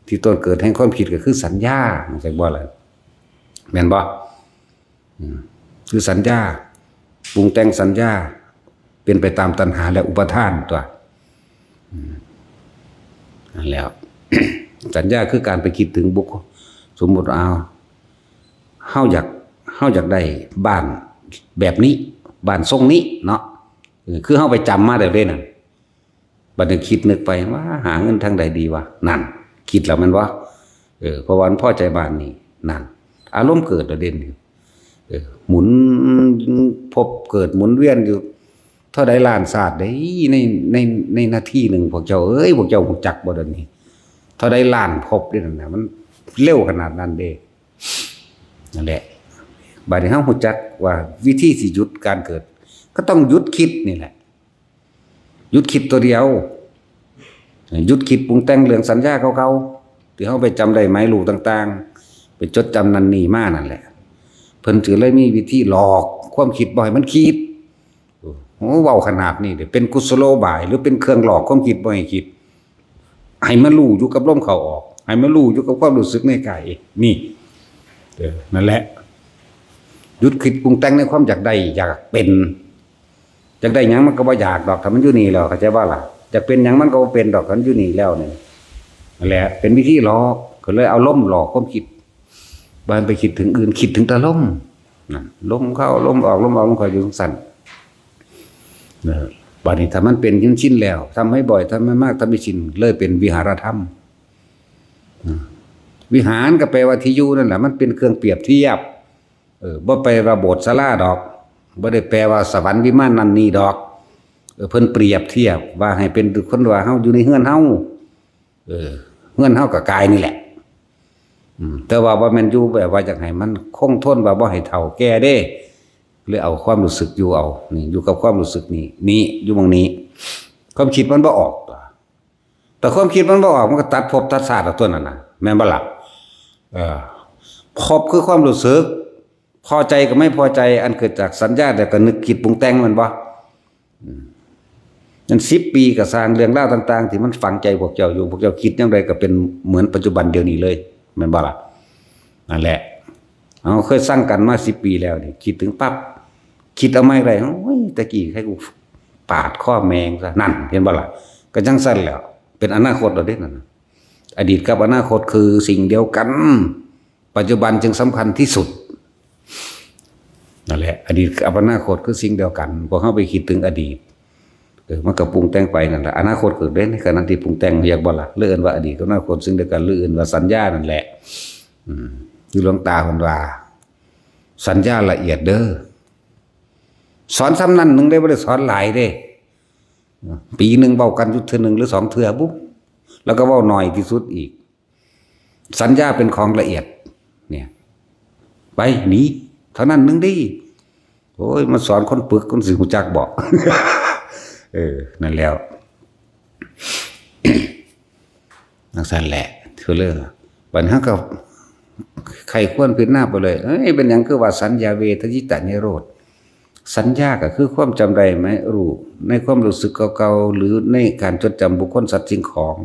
ที่ต้นเกิดแห่งความคิดก็คือสัญญา เข้าใจบ่ล่ะ? แม่นบ่? อืม คือสัญญา ปรุงแต่งสัญญา เป็นไปตามตัณหาและอุปาทานตั๊ว อืม นั่นแหล้ว สัญญาคือการไปคิดถึงบุคคล สมมุติว่า เอา เฮาอยาก เฮาอยากได้บ้านแบบนี้ บ้านทรงนี้เนาะ เออ คือเฮาไปจำมาแล้วเด้นั่น บัดนี้คิดนึกไปว่าหาเงินทางใดดีวะ นั่น คิดแล้วแม่นบ่? เออ เพราะว่ามันพอใจบ้านนี้ นั่น อารมณ์เกิดแล้วเด้นี่ เออ หมุน ภพเกิดหมุนเวียนอยู่ เท่าใดล้านชาติเด้ ใน ใน ในนาทีหนึ่ง พวกเจ้าเอ้ย พวกเจ้ารู้จักบ่เดี๋ยวนี้ เท่าใดล้านภพเด้นั่นน่ะ มันเร็วขนาดนั้นเด้ นั่นแหละ บัดนี้เฮารู้จักว่าวิธีสิหยุดการเกิด ก็ต้องหยุดคิดนี่แหละ หยุดคิดตัวเดียว หยุดคิดปรุงแต่งเรื่องสัญญาเก่าๆ ที่เฮาไปจำได้หมายรู้ต่างๆ ไปจดจำนั่นนี่มานั่นแหละ เพิ่นจึงเลยมีวิธีหลอกความคิดบ่ให้มันคิด โอ้ เว้าขนาดนี้เด้ เป็นกุศโลบาย หรือเป็นเครื่องหลอกความคิดบ่ให้คิด ให้มารู้อยู่กับลมเข้าออก ให้มารู้อยู่กับความรู้สึกในกาย นี่ เออ นั่นแหละ หยุดคิดปรุงแต่งในความอยากได้ อยากเป็น อยากได้หยังมันก็บ่อยากดอก ถ้ามันอยู่นี่แล้ว เข้าใจบ่ล่ะ? อยากเป็นหยังมันก็บ่เป็นดอก ถ้ามันอยู่นี่แล้วนี่ นั่นแหละ เป็นวิธีหลอก ก็เลยเอาลมหลอกความคิด บ่ให้ไปคิดถึงอื่น คิดถึงแต่ลม นั่น ลมเข้า ลมออก ลมออก ลมเข้า อยู่จั่งซั้น เออ บัดนี้ถ้ามันเป็นจนชินแล้ว ทำให้บ่อย ทำให้มาก ทำให้ชิน เลยเป็นวิหารธรรม อืม วิหารก็แปลว่าที่อยู่นั่นแหละ มันเป็นเครื่องเปรียบเทียบ เออ บ่แปลว่าโบสถ์ศาลาดอก บ่ได้แปลว่าสวรรค์วิมานนั่นนี่ดอก เออ เพิ่นเปรียบเทียบว่าให้เป็นคนว่าเฮาอยู่ในเฮือนเฮา เออ เฮือนเฮาก็กายนี่แหละ อืม แต่ว่าบ่แม่นอยู่แบบว่าอยากให้มันคงทน ว่าบ่ให้เฒ่าแก่เด้ เลยเอาความรู้สึกอยู่เอา นี่ อยู่กับความรู้สึกนี่ นี่อยู่หม่องนี้ ความคิดมันบ่ออก แต่ความคิดมันบ่ออก มันก็ตัดภพตัดชาติเอาตั๊วนั่นน่ะ แม่นบ่ล่ะ? เออ ภพคือความรู้สึก พอใจกับไม่พอใจ อันเกิดจากสัญญา แล้วก็นึกคิดปรุงแต่ง แม่นบ่? อืม นั่น สิบปีก็สร้างเรื่องราวต่างๆ ที่มันฝังใจพวกเจ้าอยู่ พวกเจ้าคิดแนวใดก็เป็นเหมือนปัจจุบันเดี๋ยวนี้เลย แม่นบ่ล่ะ? นั่นแหละ เอา เคยสั่งกันมาสิบปีแล้วนี่ คิดถึงปั๊บ คิดเอาใหม่ได้ โอ้ย แต่กี้ใครกูปาดคอแม่งซะ นั่น เห็นบ่ล่ะ? ก็จั่งซั้นแหล้ว เป็นอนาคตแล้วเด้นั่นน่ะ อดีตกับอนาคตคือสิ่งเดียวกัน ปัจจุบันจึงสำคัญที่สุด นั่นแหละ อดีตกับอนาคตคือสิ่งเดียวกัน พวกเฮาไปคิดถึงอดีต เออ มันก็ปรุงแต่งไปนั่นแหละ อนาคตเกิดเด้ ในขณะที่ปรุงแต่ง เรียกบ่ล่ะ หรือเอิ้นว่าอดีตกับอนาคตสิ่งเดียวกัน หรือเอิ้นว่าสัญญานั่นแหละ อืม คือหลวงตาเพิ่นว่า สัญญาละเอียดเด้อ สอนส่ำนั้นหนึ่งเด้ บ่ได้สอนหลายเด้ ปีหนึ่งเว้ากันอยู่เทื่อหนึ่งหรือสองเทื่อบุ แล้วก็เว้าน้อยที่สุดอีก สัญญาเป็นของละเอียด เนี่ย ไป หนี เท่านั้นหนึ่งเด้ โอ้ย มาสอนคนปึก คนสิรู้จักบ่ เออ นั่นแหล้ว จั่งซั้นแหละ คือเลย บัดนี้เฮาก็ใคร่ครวญพิจารณาไปเลย เอ้ย เป็นหยังคือว่าสัญญาเวทยิตานิโรธ สัญญาก็คือความจำได้ไหม รู้ในความรู้สึกเก่าๆ หรือในการจดจำบุคคลสัตว์สิ่งของ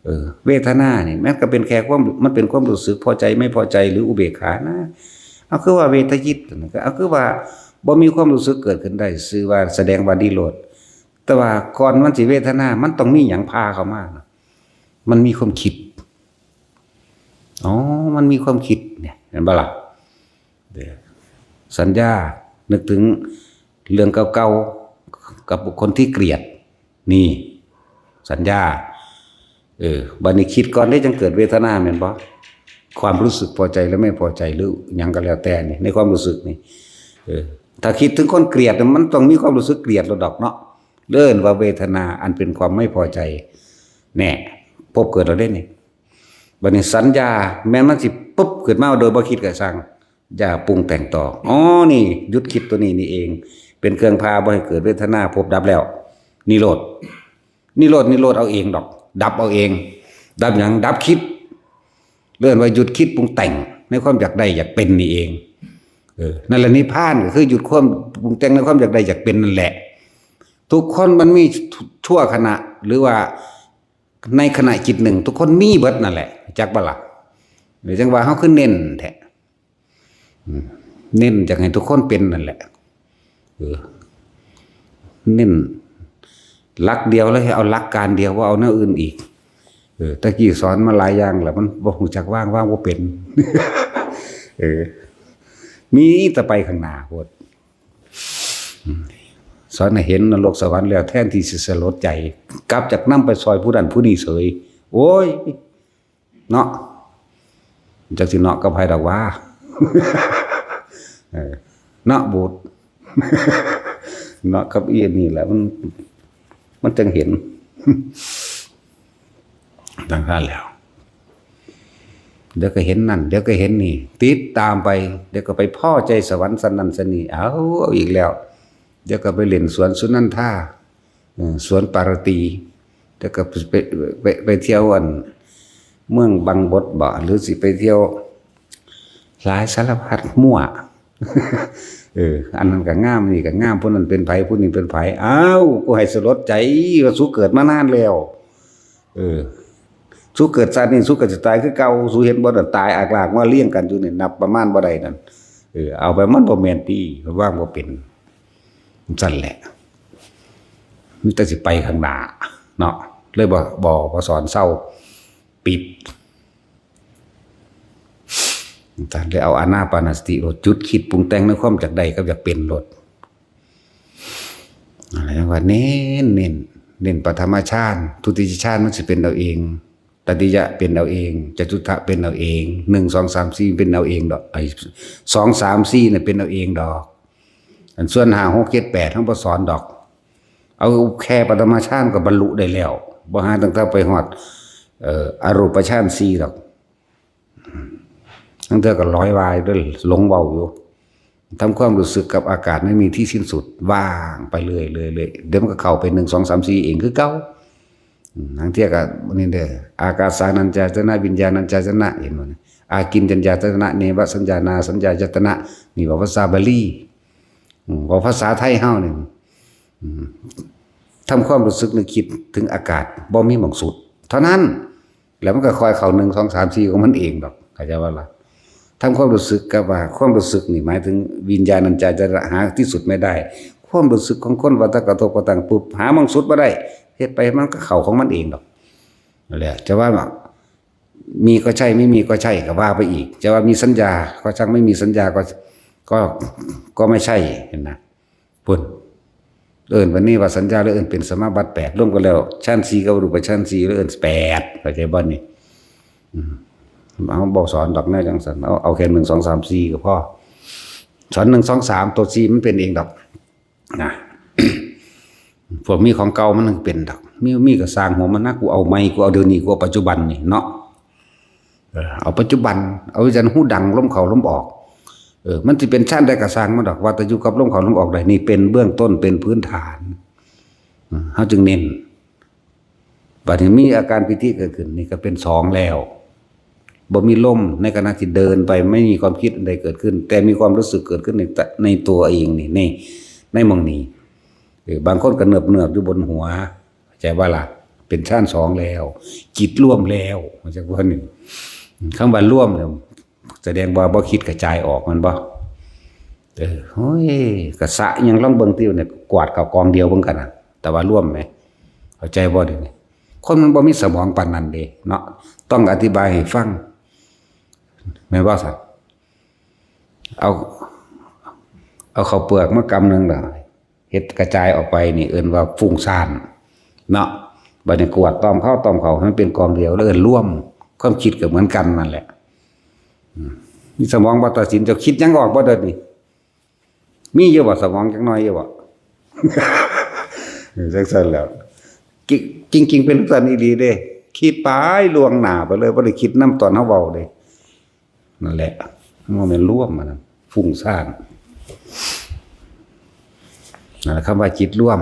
เออ เวทนานี่มันก็เป็นแค่ความ มันเป็นความรู้สึกพอใจไม่พอใจหรืออุเบกขานะ เอาคือว่าเวทยิตนะ ก็เอาคือว่าบ่มีความรู้สึกเกิดขึ้นได้ ชื่อว่าแสดงว่านิโรธ แต่ว่าก่อนมันสิเวทนา มันต้องมีหยังพาเข้ามานะ มันมีความคิด อ๋อ มันมีความคิดเนี่ย เห็นปะล่ะ เดี๋ยว สัญญา นึกถึงเรื่องเก่าๆ กับบุคคลที่เกลียด นี่ สัญญา เออ บัดนี้คิดก่อนได้จังเกิดเวทนาแม่นบ่ ความรู้สึกพอใจและไม่พอใจหรือหยังก็แล้วแต่นี่ ในความรู้สึกนี่ เออ ถ้าคิดถึงคนเกลียดน่ะ มันต้องมีความรู้สึกเกลียดแล้วดอกเนาะ เอิ้นว่าเวทนาอันเป็นความไม่พอใจ แน่ พบเกิดแล้วเด้นี่ บัดนี้สัญญา แม่นมันสิปุ๊บขึ้นมาโดยบ่คิดก็ช่าง อย่าปรุงแต่งต่อ อ๋อ นี่ หยุดคิดตัวนี้นี่เอง เป็นเครื่องพาบ่ให้เกิดเวทนา พบดับแล้ว นิโรธ นิโรธ นิโรธเอาเองดอก ดับเอาเอง ดับหยัง ดับคิด เอิ้นว่าหยุดคิดปรุงแต่งในความอยากได้อยากเป็นนี่เอง เออ นั่นแหละนิพพาน ก็คือหยุดความปรุงแต่งในความอยากได้อยากเป็นนั่นแหละ ทุกคนมันมีชั่วขณะ หรือว่าในขณะจิตหนึ่ง ทุกคนมีเบิดนั่นแหละ จักบ่ล่ะ หรือจังว่าเฮาคือเน้นแท้ อืม เน้นอยากให้ทุกคนเป็นนั่นแหละ เออ เน้นหลักเดียวเลย เอาหลักการเดียว บ่เอาแนวอื่นอีก เออ ตะกี้สอนมาหลายอย่างแล้ว มันบ่ฮู้จักวาง วางบ่เป็น เออ มีแต่ไปข้างหน้าโพด อืม สอนให้เห็นนรกสวรรค์แล้ว แทนที่สิสลดใจ กลับจากนำไปซอยผู้นั้นผู้นี้เสย โอ้ย เนาะ จักสิเนาะกับไผดอกว่า เออ เนาะบูด เนาะกับอีอันนี้แหละ มัน มันจังเห็น จังซั่นแหล้ว เดี๋ยวก็เห็นนั่น เดี๋ยวก็เห็นนี่ ติดตามไป เดี๋ยวก็ไปพ้อใจสวรรค์สันนั่นสันนี่ เอา เอาอีกแล้ว เดี๋ยวก็ไปเล่นสวนสุนันทา เออ สวนปารตี เดี๋ยวก็ไป ไป ไป ไปเที่ยวอัน เมืองบังบดบ่ หรือสิไปเที่ยว หลายสารพัดมั่ว เออ อันนั้นก็งาม นี่ก็งาม ผู้นั้นเป็นไผ ผู้นี้เป็นไผ อ้าว กูให้สลดใจ ว่าสูเกิดมานานแล้ว เออ สูเกิดชาตินี้ สูก็จะตายคือเก่า สูเห็นบ่น่ะ ตายอากลากมาเรียงกันอยู่นี่ นับประมาณบ่ได้นั่น เออ เอาไปมันบ่แม่นติ วางบ่เป็น ซั่นแหละ มีแต่สิไปข้างหน้า เนาะ เลยบ่ บ่ บ่สอนเซา ปิด ท่านเลยเอาอานาปานสติโลด จุดคิดปรุงแต่งในความอยากได้กับอยากเป็นโลด อะไรว่าเน้น เน้น เน้นปฐมฌาน ทุติยฌานมันสิเป็นเอาเอง ตติยะเป็นเอาเอง จตุตถะเป็นเอาเอง หนึ่ง สอง สาม สี่ เป็นเอาเองดอก ไอ้ สอง สาม สี่ เนี่ยเป็นเอาเองดอก อันส่วน ห้า หก เจ็ด แปด เฮาบ่สอนดอก เอาแค่ปฐมฌานก็บรรลุได้แล้ว บ่หาตั้งแต่ไปฮอด เอ่อ อรูปฌานสี่ดอก ตั้งแต่ก็ลอยวายเด้อ หลงเว้าอยู่ ทำความรู้สึกกับอากาศไม่มีที่สิ้นสุด ว่างไปเรื่อยๆๆ เดี๋ยวมันก็เข้าไป หนึ่ง สอง สาม สี่ เองคือเก่า อืม ลางเทื่อก็นี่เด้อ อากาสานัญจายตนะ วิญญาณัญจายตนะ เห็นบ่เนี่ย อากิญจัญญายตนะ เนวสัญญานาสัญญายตนะ นี่เว้าภาษาบาลี อืม เว้าภาษาไทยเฮานี่ อืม ทำความรู้สึกนึกคิดถึงอากาศ บ่มีหม่องสุด เท่านั้น แล้วมันก็ค่อยเข้า หนึ่ง สอง สาม สี่ ของมันเองดอก เข้าใจบ่ล่ะ ทำความรู้สึกกับว่า ความรู้สึกนี่หมายถึงวิญญาณัญจายตนะ หาที่สุดไม่ได้ ความรู้สึกของคนว่าถ้ากระทบกระทั่งปุ๊บ หาหม่องสุดบ่ได้ เฮ็ดไปมันก็เข้าของมันเองดอก นั่นแหละ จะว่า มีก็ใช่ ไม่มีก็ใช่ ก็ว่าไปอีก จะว่ามีสัญญาก็ช่าง ไม่มีสัญญาก็ ก็ ก็ไม่ใช่ เห็นนะ พุ้น เอิ้นวันนี้ว่าสัญญา แล้วเอิ้นเป็นสมาบัติแปด รวมกันแล้ว ฌานสี่กับรูปฌานสี่ แล้วเอิ้นแปด เข้าใจบ่นี่ อืม เฮาบ่สอนดอกแนวจังซั่น เอา เอาแค่ หนึ่ง สอง สาม สี่ ก็พอ สอน หนึ่ง สอง สาม ตัว สี่ มันเป็นเองดอก นะ พวกมีของเก่ามันเป็นดอก มี มีก็สร้างหัวมันนะ กูเอาใหม่ กูเอาเดี๋ยวนี้ กูเอาปัจจุบันนี่เนาะ เออ เอาปัจจุบัน เอาจั่งฮู้ดังลมเข้าลมออก เออ มันสิเป็นฌานใดก็ช่างมันดอก ว่าแต่อยู่กับลมเข้าลมออกได้ นี่เป็นเบื้องต้น เป็นพื้นฐาน อืม เฮาจึงเน้น บัดนี้มีอาการปีติเกิดขึ้น นี่ก็เป็นสองแล้ว บ่มีลมในขณะที่เดินไป ไม่มีความคิดอันใดเกิดขึ้น แต่มีความรู้สึกเกิดขึ้นในต- ในตัวเองนี่ ในในหม่องนี้ เออ บางคนก็เนิบเนิบอยู่บนหัว เข้าใจบ่ล่ะ เป็นฌานสองแล้ว จิตรวมแล้ว เข้าใจบ่นี่ คำว่ารวมเนี่ย แสดงว่าบ่คิดกระจายออก แม่นบ่ เออ โอ้ย กะสะยังลองเบิ่งติวเนี่ย กวาดเข้ากองเดียวเบิ่งกันน่ะ แต่ว่ารวมไหม เข้าใจบ่เดี๋ยวนี้ คนมันบ่มีสมองปานนั้นเด้เนาะ ต้องอธิบายให้ฟัง แม่นบ่ซั่น เอา เอาข้าวเปลือกมากำหนึ่งล่ะ เฮ็ดกระจายออกไปนี่เอิ้นว่าฟุ้งซ่านเนาะ บัดนี้กวาดต้อมเข้าต้อมเข้าให้มันเป็นกองเดียว แล้วเอิ้นรวม ความคิดก็เหมือนกันนั่นแหละ อืม มีสมองบ่ตัดสิน เจ้าคิดหยังออกบ่เดี๋ยวนี้ มีอยู่บ่ สมองจักหน่อยอยู่บ่ เออ จังซั่นแหล้ว กิ- จริงๆ เป็นจังซั่นอีหลีเด้ คิดไปล่วงหน้าไปเลย บ่ได้คิดนำตอนเฮาเว้าเด้ นั่นแหละ มันแม่นรวม อันนั้น ฟุ้งซ่าน นั่นแหละ คำว่าจิตรวม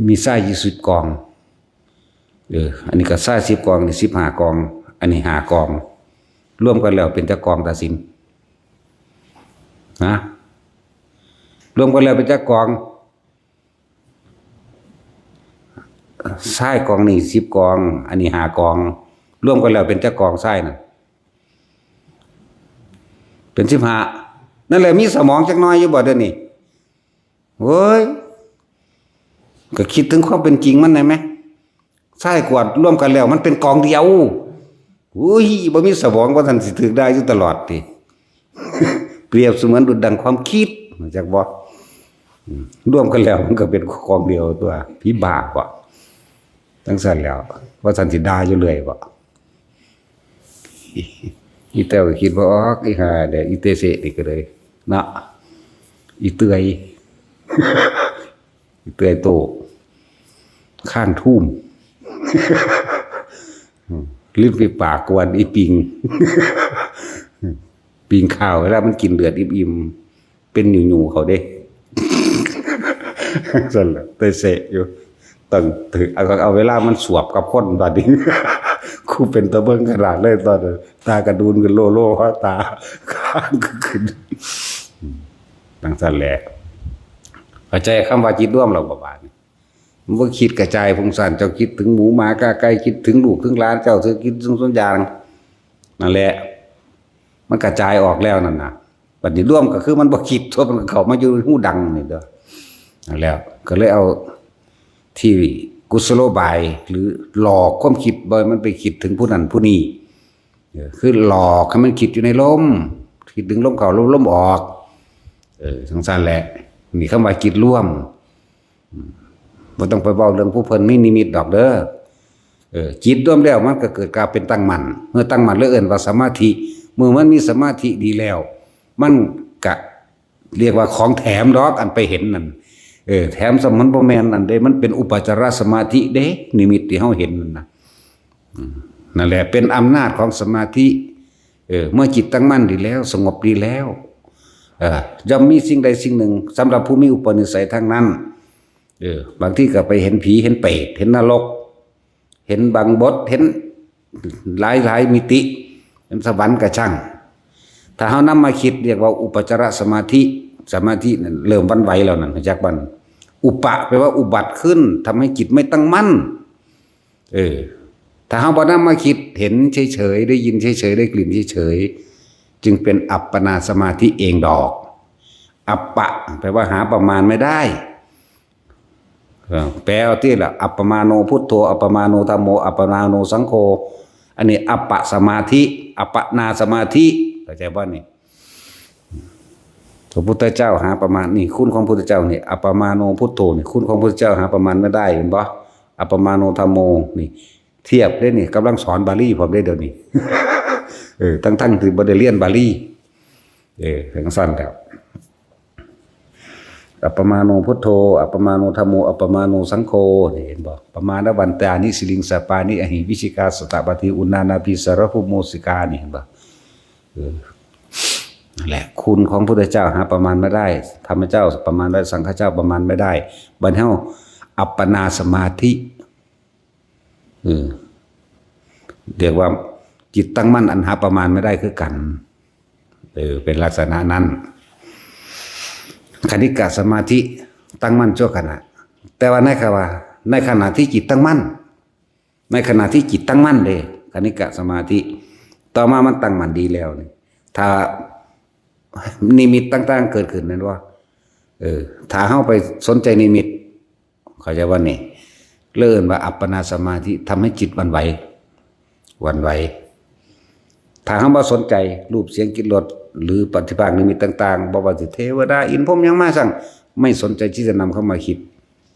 มีทรายอยู่สิบกอง เออ อันนี้ก็ทรายสิบกอง นี่สิบห้ากอง อันนี้ห้ากอง รวมกันแล้วเป็นจักกอง ตัดสิน ฮะ รวมกันแล้วเป็นจักกอง ทรายกองนี่สิบกอง อันนี้ห้ากอง รวมกันแล้วเป็นจักกองทรายน่ะ เป็นสิบห้า นั่นแหละ มีสมองจักหน่อยอยู่บ่เดี๋ยวนี้ โอ้ย ก็คิดถึงความเป็นจริงมันได้ไหม ทรายกวาดรวมกันแล้วมันเป็นกองเดียว อุ้ย บ่มีสมองว่าซั่นสิถืกด่าอยู่ตลอดติ เปรียบเสมือนดุจดังความคิด รู้จักบ่ อืม รวมกันแล้วมันก็เป็นกองเดียวตัว ผีบ้าบ่ จังซั่นแหล้ว ว่าซั่นสิด่าอยู่เรื่อยบ่ อีแต้วก็คิดบ่ออก อีห่าเด้อ อีเตเสะนี่ก็เลย เนาะ อีเตื้อย อีเตื้อยโต ข้างทุ่ม อืม ริมฝีปากกวนอีปิง ปิงข้าว เวลามันกินเลือดอิ่มๆ เป็นหยูๆ เขาเด้ ซั่นแหละ แต่เสะอยู่ ต้องถือ เอา เอาเวลามันสวบกับคนบัดนี้ คู่เป็นตะเบิ่งขนาดเลยตอนนั้น ตากระดูนขึ้นโลโล หัวตา ข้างก็ขึ้น อืม จังซั่นแหละ เข้าใจคำว่าจิตรวมแล้วบ่บาดนี้ มันบ่คิดกระจายฟุ้งซ่าน เจ้าคิดถึงหมูหมากาไก่ คิดถึงลูกถึงหลาน เจ้าสิคิดถึงสวนยาง นั่นแหละ มันกระจายออกแล้วนั่นน่ะ บัดนี้รวมก็คือมันบ่คิด ทั่วมันก็เข้ามาอยู่ในหูดังนี่เด้อ นั่นแหละ ก็เลยเอาที่กุศโลบาย หรือหลอกความคิดบ่ให้มันไปคิดถึงผู้นั้นผู้นี้ เออ คือหลอกให้มันคิดอยู่ในลม คิดถึงลมเข้าลม ลมออก เออ จังซั่นแหละ นี่คำว่าจิตรวม อืม บ่ต้องไปเว้าเรื่องผู้เพิ่นมีนิมิตดอกเด้อ เออ จิตรวมแล้วมันก็เกิดการเป็นตั้งมั่น เมื่อตั้งมั่นแล้วเอิ้นว่าสมาธิ เมื่อมันมีสมาธิดีแล้ว มันก็เรียกว่าของแถมดอก อันไปเห็นนั่น เออ แถมซ้ำมันบ่แม่นอันเด้ มันเป็นอุปจารสมาธิเด้ นิมิตที่เฮาเห็นนั่นน่ะ อืม นั่นแหละ เป็นอำนาจของสมาธิ เออ เมื่อจิตตั้งมั่นดีแล้ว สงบดีแล้ว เออ ย่อมมีสิ่งใดสิ่งหนึ่ง สำหรับผู้มีอุปนิสัยทั้งนั้น เออ บางทีก็ไปเห็นผี เห็นเปรต เห็นนรก เห็นบังบด เห็นหลายหลายมิติ เห็นสวรรค์ก็ช่าง ถ้าเฮานำมาคิดเรียกว่าอุปจารสมาธิ สมาธินั่นเริ่มหวั่นไหวแล้วนั่น รู้จักบ่ อุปะแปลว่าอุบัติขึ้น ทำให้จิตไม่ตั้งมั่น เออ ถ้าเฮาบ่นำมาคิด เห็นเฉยๆ ได้ยินเฉยๆ ได้กลิ่นเฉยๆ จึงเป็นอัปปนาสมาธิเองดอก อัปปะ แปลว่าหาประมาณไม่ได้ เออ แปลเอาติล่ะ อัปปมาโนพุทโธ อัปปมาโนธัมโม อัปปมาโนสังโฆ อันนี้อัปปะสมาธิ อัปปนาสมาธิ เข้าใจบ่นี่ พระพุทธเจ้าหาประมาณ นี่คุณของพุทธเจ้านี่ อัปปมาโนพุทโธนี่ คุณของพุทธเจ้าหาประมาณไม่ได้ เห็นบ่ อัปปมาโนธัมโมนี่ เทียบเด้นี่ กำลังสอนบาลีพร้อมเด้เดี๋ยวนี้ เออ ทั้งๆ ที่บ่ได้เรียนบาลี เออ จังซั่นแล้ว อัปปมาโนพุทโธ อัปปมาโนธัมโม อัปปมาโนสังโฆ นี่เห็นบ่ ปมาณวันตานิ สิริงสาปานิ อหิวิชิกา สตะปาที อุณานาพี สารภูโมสิกา นี่เห็นบ่ เออ นั่นแหละ คุณของพุทธเจ้าหาประมาณไม่ได้ ธรรมเจ้าประมาณได้ สังฆเจ้าประมาณไม่ได้ บัดเฮาอัปปนาสมาธิ เออ เรียกว่าจิตตั้งมั่นอันหาประมาณไม่ได้คือกัน เออ เป็นลักษณะนั้น คณิกะสมาธิตั้งมั่นชั่วขณะ แต่ว่าในขณะว่า ในขณะที่จิตตั้งมั่น ในขณะที่จิตตั้งมั่นเด้ คณิกะสมาธิ ต่อมามันตั้งมั่นดีแล้วนี่ ถ้านิมิตต่างๆเกิดขึ้นนั่นว่า เออ ถ้าเฮาไปสนใจนิมิต เข้าใจว่านี่ เรียกว่าอัปปนาสมาธิ ทำให้จิตหวั่นไหว หวั่นไหว ถ้าเฮาบ่สนใจรูปเสียงกลิ่นรสหรือปฏิภาคนิมิตต่างๆ บ่ว่าสิเทวดาอินทร์พรหมหยังมาสั่ง ไม่สนใจที่จะนำเข้ามาคิด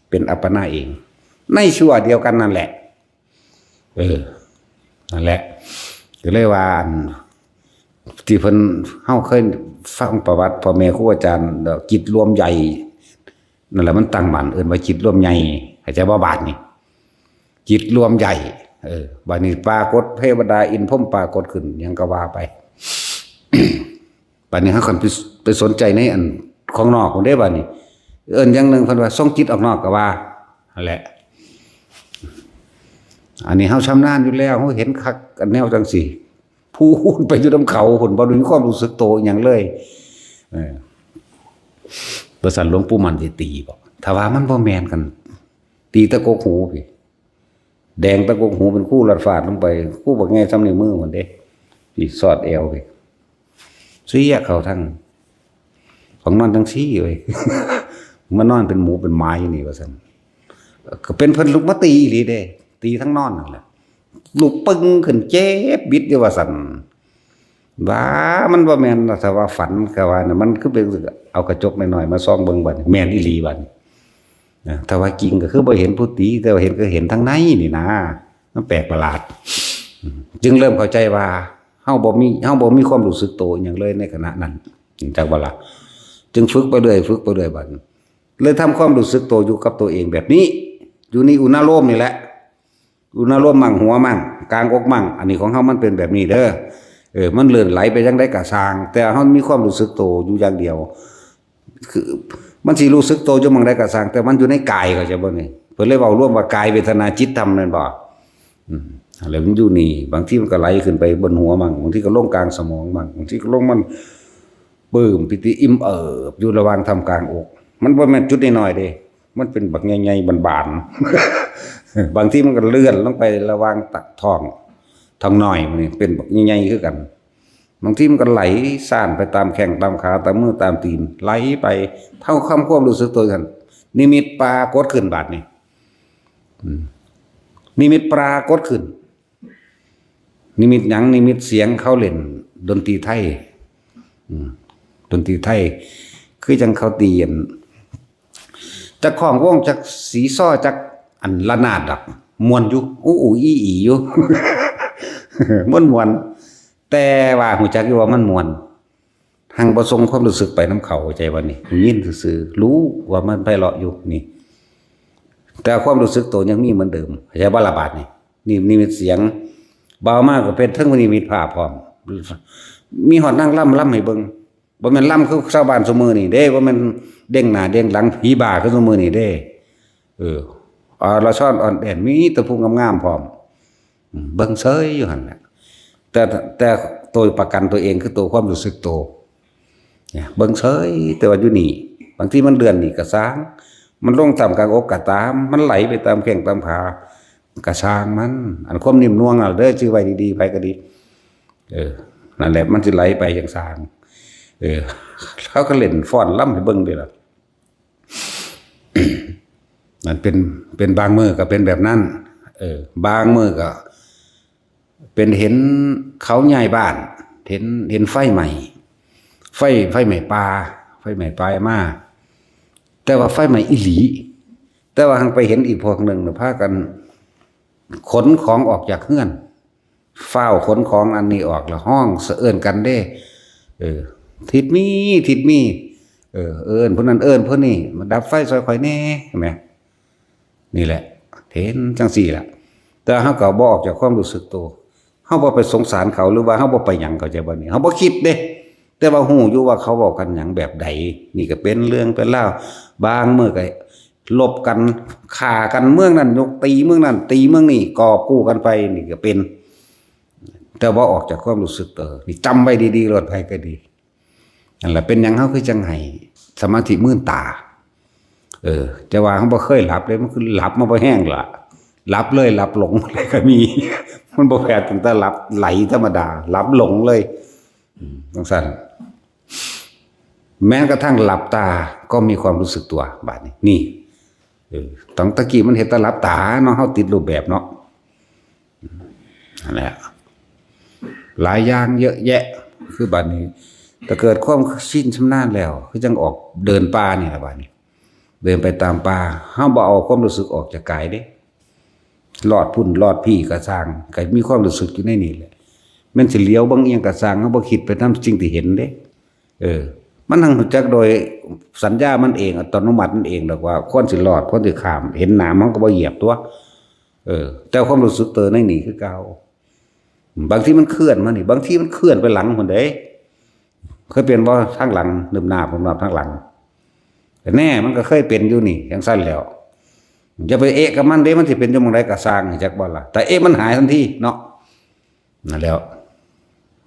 เป็นอัปปนาเอง ในชั่วเดียวกันนั่นแหละ เออ นั่นแหละ ก็เลยว่าอัน ที่เพิ่น เฮาเคยฟังประวัติพ่อแม่ครูอาจารย์ จิตรวมใหญ่ นั่นแหละมันตั้งมั่น เอิ้นว่าจิตรวมใหญ่ เข้าใจบ่บาดนี่ จิตรวมใหญ่ เออ บาดนี้ปรากฏเทวดาอินทร์พรหมปรากฏขึ้น หยังก็ว่าไป บาดนี้เฮาคันไป ไปสนใจในอันของนอกพุ้นเด้ บาดนี้ เอิ้นอย่างหนึ่งเพิ่นว่าส่งจิตออกนอกก็ว่า นั่นแหละ อันนี้เฮาชำนาญอยู่แล้ว เฮาเห็นคักอันแนวจังซี่ พู้นไปอยู่นำเขาพุ้น บ่ได้มีความรู้สึกโตอิหยังเลย เออ บ่ซั้นหลวงปู่มั่นสิตีบ่ ถ้าว่ามันบ่แม่นกัน ตีตะกกหูพี้ แดงตะกกหูเป็นคู่ลัดฟาดลงไป คู่บักใหญ่ส่ำนิ้วมือพุ้นเด้ พี้สอดแอวพี้ เสียเข้าทั้ง ของนอนจังซี่เว้ย มานอนเป็นหมูเป็นหมาอยู่นี่ว่าซั่น ก็เป็นเพิ่นลุกมาตีอีหลีเด้ ตีทั้งนอนนั่นแหละ ลุกปึ้งขึ้นเจ็บบิดอยู่ว่าซั่น ว่ามันบ่แม่นนะ ถ้าว่าฝัน ก็ว่านะ มันคือเป็น เอากระจกน้อยๆมาส่องเบิ่งบัดนี้ แม่นอีหลีบัดนี้ นะ ถ้าว่าจริงก็คือบ่เห็นผู้ตี แต่ว่าเห็นก็เห็นทั้งในนี่นะ มันแปลกประหลาด อืม จึงเริ่มเข้าใจว่า เฮาบ่มี เฮาบ่มีความรู้สึกโตอิหยังเลยในขณะนั้น จักบ่ล่ะ จึงฝึกไปเรื่อย ฝึกไปเรื่อยบัดนี้ เลยทำความรู้สึกโตอยู่กับตัวเองแบบนี้ อยู่ในอุณาโลมนี่แหละ อุณาโลมมั่งหัวมั่ง กลางอกมั่ง อันนี้ของเฮามันเป็นแบบนี้เด้อ เออ มันเลื่อนไหลไปจังใดก็ซ่าง แต่เฮามีความรู้สึกโตอยู่อย่างเดียว คือ มันสิรู้สึกโตอยู่หม่องใดก็ซ่าง แต่มันอยู่ในกาย เข้าใจบ่นี่ เพิ่นเลยเว้ารวมว่ากายเวทนาจิตธรรมแม่นบ่ อืม แล้วมันอยู่นี่ บางทีมันก็ไหลขึ้นไปบนหัวมั่ง บางทีก็ลงกลางสมองมั่ง บางทีก็ลงมันปลื้มปิติอิ่มเอิบอยู่ระหว่างท่ามกลางอก มันบ่แม่นจุดน้อยๆเด้ มันเป็นบักใหญ่ๆบานๆ บางทีมันก็เลื่อนลงไประหว่างตักท้อง ท้องน้อยมันนี่เป็นบักใหญ่ๆคือกัน บางทีมันก็ไหลซ่านไปตามแข้งตามขาตามมือตามตีน ไหลไป เท่าคำความรู้สึกตัวนั้น นิมิตปรากฏขึ้นบาดนี้ อืม นิมิตปรากฏขึ้น นิมิตหยัง นิมิตเสียงเขาเล่นดนตรีไทย อืม ดนตรีไทย คือจังเขาตีอัน จักของวง จักสีซ้อ จักอันระนาดดอก ม่วนอยู่ อู้อู้อี้อี้อยู่ ม่วนม่วน แต่ว่าฮู้จักอยู่ว่ามันม่วน หังบ่ส่งความรู้สึกไปนำเขา เข้าใจบ่นี่ ยินซื่อๆ รู้ว่ามันไพเราะอยู่นี่ แต่ความรู้สึกโตยังมีเหมือนเดิม เข้าใจบ่ล่ะบาดนี่ นี่ นิมิตเสียง บ่าวมาก็เป็นเทิงนิมิตภาพพร้อม มีฮอดนางรำรำให้เบิ่ง บ่แม่นรำคือชาวบ้านซุมื้อนี่เด้ บ่แม่นเด้งหน้าเด้งหลังผีบ้าคือซุมื้อนี่เด้ เออ อรชรอ่อนแอน มีแต่ผู้งามๆพร้อม อืม เบิ่งเซยอยู่หั่นแหละ แต่ แต่ตัวประกันตัวเองคือตัวความรู้สึกโต เนี่ย เบิ่งเซย แต่ว่าอยู่นี่ บางทีมันเลื่อนนี่ก็ซ่าง มันลงตามกลางอกก็ตาม มันไหลไปตามแข้งตามขาก็ซ่างมัน อันความนิ่มนวลน่ะเด้อ ชื่อไว้ดีๆ ไผก็ดี เออ นั่นแหละ มันสิไหลไปอย่างซ่าง เออ เขาก็เล่นฟ้อนรำให้เบิ่งเด้ล่ะ มันเป็น เป็นบางมื้อก็เป็นแบบนั้น เออ บางมื้อก็ เป็นเห็นเขาย้ายบ้าน เห็น เห็นไฟไหม้ ไฟ ไฟไหม้ป่า ไฟไหม้ป่ามา แต่ว่าไฟไหม้อีหลี แต่ว่าหังไปเห็นอีกพวกหนึ่งน่ะพากันขนของออกจากเฮือน ฟ้าวขนของอันนี้ออกแล้วฮ้องสะเอิ้นกันเด้ เออ ทิดมี ทิดมี เออ เอิ้นผู้นั้นเอิ้นผู้นี้ มาดับไฟซอยข่อยแหน่ เห็นไหม นี่แหละ เห็นจังซี่ล่ะ แต่เฮาก็บ่ออกจากความรู้สึกโต เฮาบ่ไปสงสารเขา หรือว่าเฮาบ่ไปหยัง เข้าใจบ่นี่ เฮาบ่คิดเด้ แต่ว่าฮู้อยู่ว่าเขาเว้ากันหยังแบบใด นี่ก็เป็นเรื่องเป็นราว บางมื้อก็ลบกัน ฆ่ากัน เมืองนั้นยกตีเมืองนั้น ตีเมืองนี้ กอบกู้กันไป นี่ก็เป็น แต่ว่าออกจากความรู้สึก เออ นี่จำไว้ดีๆ โลด ไผก็ดี นั่นแหละ เป็นหยังเฮาคือจังให้สมาธิมื่นตา เออ แต่ว่าเฮาบ่เคยหลับเลย มันคือหลับมาบ่แฮงละ หลับเลย หลับหลงเลยก็มี มันบ่แพ้ตั้งแต่หลับไหลธรรมดา หลับหลงเลย อืม จังซั่น แม้กระทั่งหลับตาก็มีความรู้สึกตัว บาดนี้ นี่ เออ ตั้งแต่กี้มันเฮ็ดแต่หลับตาเนาะ เฮาติดรูปแบบเนาะ นั่นแหละ หลายอย่างเยอะแยะ คือบาดนี้ แต่เกิดความชินชำนาญแล้ว คือจังออกเดินป่านี่ล่ะบาดนี้ เดินไปตามป่า เฮาบ่เอาความรู้สึกออกจากกายเด้ ลอดพุ้นลอดพี้ก็ซ่าง ก็มีความรู้สึกอยู่ในนี่แหละ แม่นสิเหลียวเบิ่งอิหยังก็ซ่าง เฮาบ่คิดไปนำสิ่งที่เห็นเด้ เออ มันหั้งรู้จักโดยสัญญามันเอง อัตโนมัติมันเองดอกว่าควรสิลอด ควรสิข้าม เห็นหนามมันก็บ่เหยียบตัว เออ แต่ความรู้สึกเตอในนี่คือเก่า บางทีมันเคลื่อนมานี่ บางทีมันเคลื่อนไปหลังพุ้นเด้ เคยเป็นบ่ ทางหลัง นึบหน้าผมนับทางหลัง แต่แน่ มันก็เคยเป็นอยู่นี่ จังซั่นแล้ว อย่าไปเอะกับมันเด้ มันสิเป็นอยู่หม่องใดก็ซ่าง จักบ่ล่ะ แต่เอะมันหายทันทีเนาะ นั่นแล้ว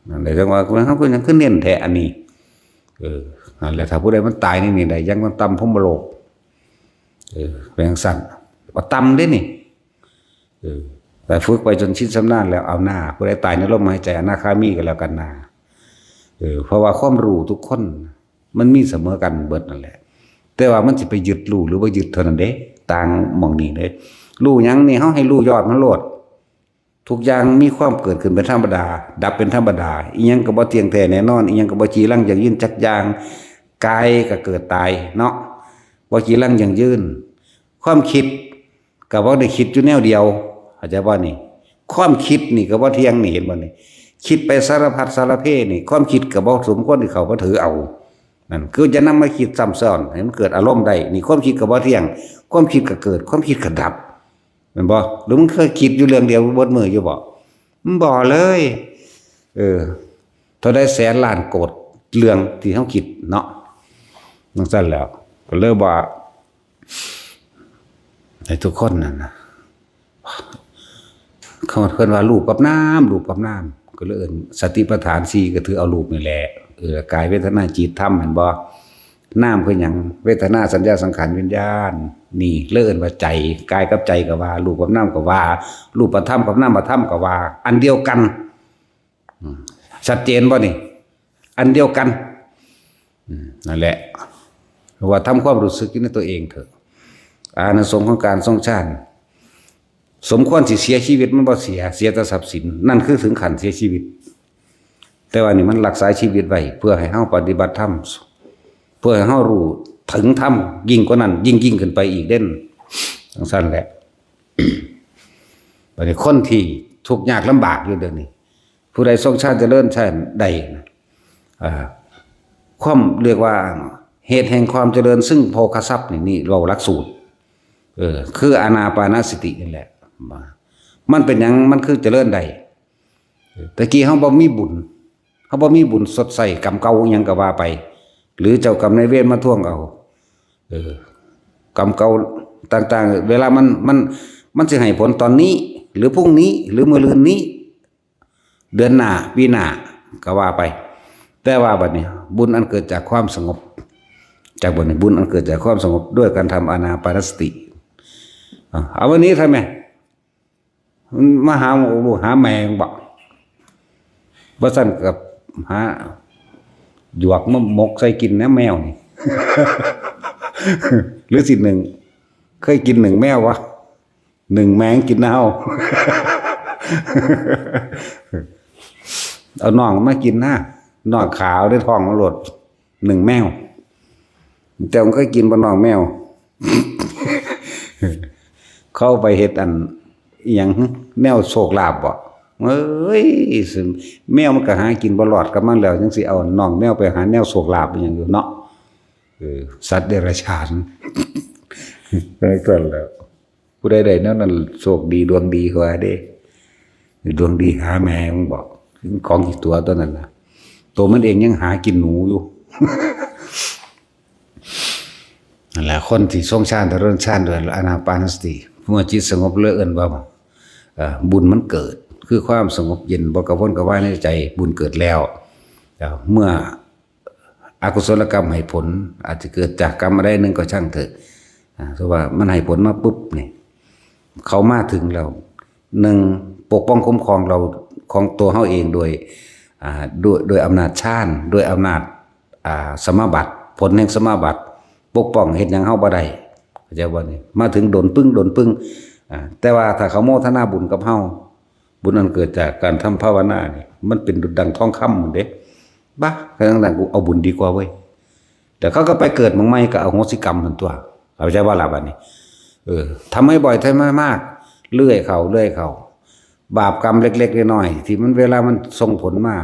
นั่นแหละ จังว่า เฮาคือหยังคือเน้นแท้อันนี้ เออ นั่นแหละ ถ้าผู้ใดมันตายในนี่ได้ อย่างต่ำๆ พรหมโลก เออ เป็นจังซั่น บ่ต่ำเด้นี่ เออ ไปฝึกไปจนชินชำนาญแล้ว เอาหน้า ผู้ใดตายในลมหายใจอนาคามีก็แล้วกันนา เออ เพราะว่าความรู้ทุกคนมันมีเสมอกันเบิดนั่นแหละ แต่ว่ามันสิไปยึดรู้หรือบ่ยึดเท่านั้นเด้ ต่างหม่องนี้เด้ รู้หยังนี่ เฮาให้รู้ยอดมันโลด ทุกอย่างมีความเกิดขึ้นเป็นธรรมดา ดับเป็นธรรมดา อิหยังก็บ่เที่ยงแท้แน่นอน อิหยังก็บ่จีรังยั่งยืนจักอย่าง กายก็เกิดตายเนาะ บ่จีรังยั่งยืน ความคิดก็บ่ได้คิดอยู่แนวเดียว เข้าใจบ่นี่ ความคิดนี่ก็บ่เที่ยงนี่ เห็นบ่นี่ คิดไปสารพัดสารเพนี่ ความคิดก็บ่สมควรที่เข้ามาถือเอา นั่นคือจะนำมาคิดซ้ำซ้อนให้มันเกิดอารมณ์ได้ นี่ความคิดก็บ่เที่ยง ความคิดก็เกิด ความคิดก็ดับ แม่นบ่ หรือมึงเคยคิดอยู่เรื่องเดียวเบิดมื้ออยู่บ่ มันบ่เลย เออ เท่าใดแสนล้านโกดเรื่องที่เฮาคิดเนาะ จังซั่นแล้ว ก็เลยว่า ให้ทุกคนนั่นนะ เขาเพิ่นว่ารูปกับนาม รูปกับนาม ก็เลยเอิ้นสติปัฏฐานสี่ ก็ถือเอารูปนี่แหละ เออ กายเวทนาจิตธรรม แม่นบ่ นามคือหยัง เวทนาสัญญาสังขารวิญญาณ นี่เลยเอิ้นว่าใจ กายกับใจก็ว่า รูปกับนามก็ว่า รูปธรรมกับนามธรรมก็ว่า อันเดียวกัน อืม ชัดเจนบ่นี่ อันเดียวกัน อืม นั่นแหละ ว่าทำความรู้สึกอยู่ในตัวเองเถอะ อานิสงส์ของการทรงฌาน สมควรสิเสียชีวิตมันบ่เสีย เสียแต่ทรัพย์สิน นั่นคือถึงขั้นเสียชีวิต แต่ว่านี่มันรักษาชีวิตไว้ เพื่อให้เฮาปฏิบัติธรรม เพื่อให้เฮารู้ถึงธรรมยิ่งกว่านั้น ยิ่งๆ ขึ้นไปอีกเด้ จังซั่นแหละ บัดนี้คนที่ทุกข์ยากลำบากอยู่เดี๋ยวนี้ ผู้ใดทรงฌานเจริญฌานได้นะ อ่า ความเรียกว่าเหตุแห่งความเจริญซึ่งโภคทรัพย์นี่ นี่เว้าหลักสูตร เออ คืออานาปานสตินี่แหละ มันเป็นหยังมันคือเจริญได้ ตะกี้เฮาบ่มีบุญ เฮาบ่มีบุญชดใช้กรรมเก่าอิหยังก็ว่าไป หรือเจ้ากรรมนายเวรมาทวงเอา เออ กรรมเก่าต่างๆ เวลามัน มัน มันสิให้ผลตอนนี้ หรือพรุ่งนี้ หรือมื้ออื่นนี้ เดือนหน้า ปีหน้า ก็ว่าไป แต่ว่าบัดนี้ บุญอันเกิดจากความสงบ จากบัดนี้ บุญอันเกิดจากความสงบด้วยการทำอานาปานสติ อ่ะ เอาวันนี้ทำไม มันมาหาหมูหาแมงบอก บ่ซั่นก็หาหยวกมาหมกใส่กินนะแมวนี่ หรือสิหนึ่ง เคยกินหนึ่งแมววะ หนึ่งแมงกินเน่า เอาน่องมากินนะ น่องขาวได้ท้องมาโลด หนึ่งแมว แต่มันเคยกินบ่น่องแมว เข้าไปเฮ็ดอันอิหยังแนวโชคลาภบ่ เอ้ย แมวมันก็หากินบ่รอดกับมันแล้ว จังสิเอาน่องแมวไปหาแนวโชคลาภอิหยังอยู่เนาะ เออ สัตว์เดรัจฉาน นั่นแหละ ผู้ใดได้แนวนั้นโชคดีดวงดีกว่าเด้ ดวงดีหาแม่มึงบอก ของอีกตัวตัวนั้นนะ ตัวมันเองยังหากินหนูอยู่ นั่นแหละ คนที่ทรงฌานเจริญฌานด้วยอานาปานสติ เมื่อจิตสงบเลยเอิ้นว่า เอ่อ บุญมันเกิด คือความสงบเย็น บ่กระวนกระวายในใจ บุญเกิดแล้ว แล้วเมื่ออกุศลกรรมให้ผล อาจจะเกิดจากกรรมอะไรหนึ่งก็ช่างเถอะ อ่า เพราะว่ามันให้ผลมาปุ๊บนี่ เขามาถึงแล้ว หนึ่ง ปกป้องคุ้มครองเรา ของตัวเฮาเองโดย อ่า ด้วย ด้วยอำนาจฌาน ด้วยอำนาจ อ่า สมาบัติ ผลแห่งสมาบัติ ปกป้องเฮ็ดหยังเฮาบ่ได้ เข้าใจบ่นี่ มาถึงโดนปึ้ง โดนปึ้ง อ่า แต่ว่าถ้าเขาโมทนาบุญกับเฮา บุญอันเกิดจากการทำภาวนานี่ มันเป็นดุจดังทองคำหมดเด้ บ้า ขนาดนั้นกูเอาบุญดีกว่าเว้ย แต่เขาก็ไปเกิดหม่องใหม่ก็อโหสิกรรมหั่นตั๊ว เข้าใจบ่ล่ะบัดนี้ เออ ทำให้บ่อย ทำให้มาก เรื่อยเข้า เรื่อยเข้า บาปกรรมเล็กๆน้อยๆ ที่มันเวลามันส่งผลมา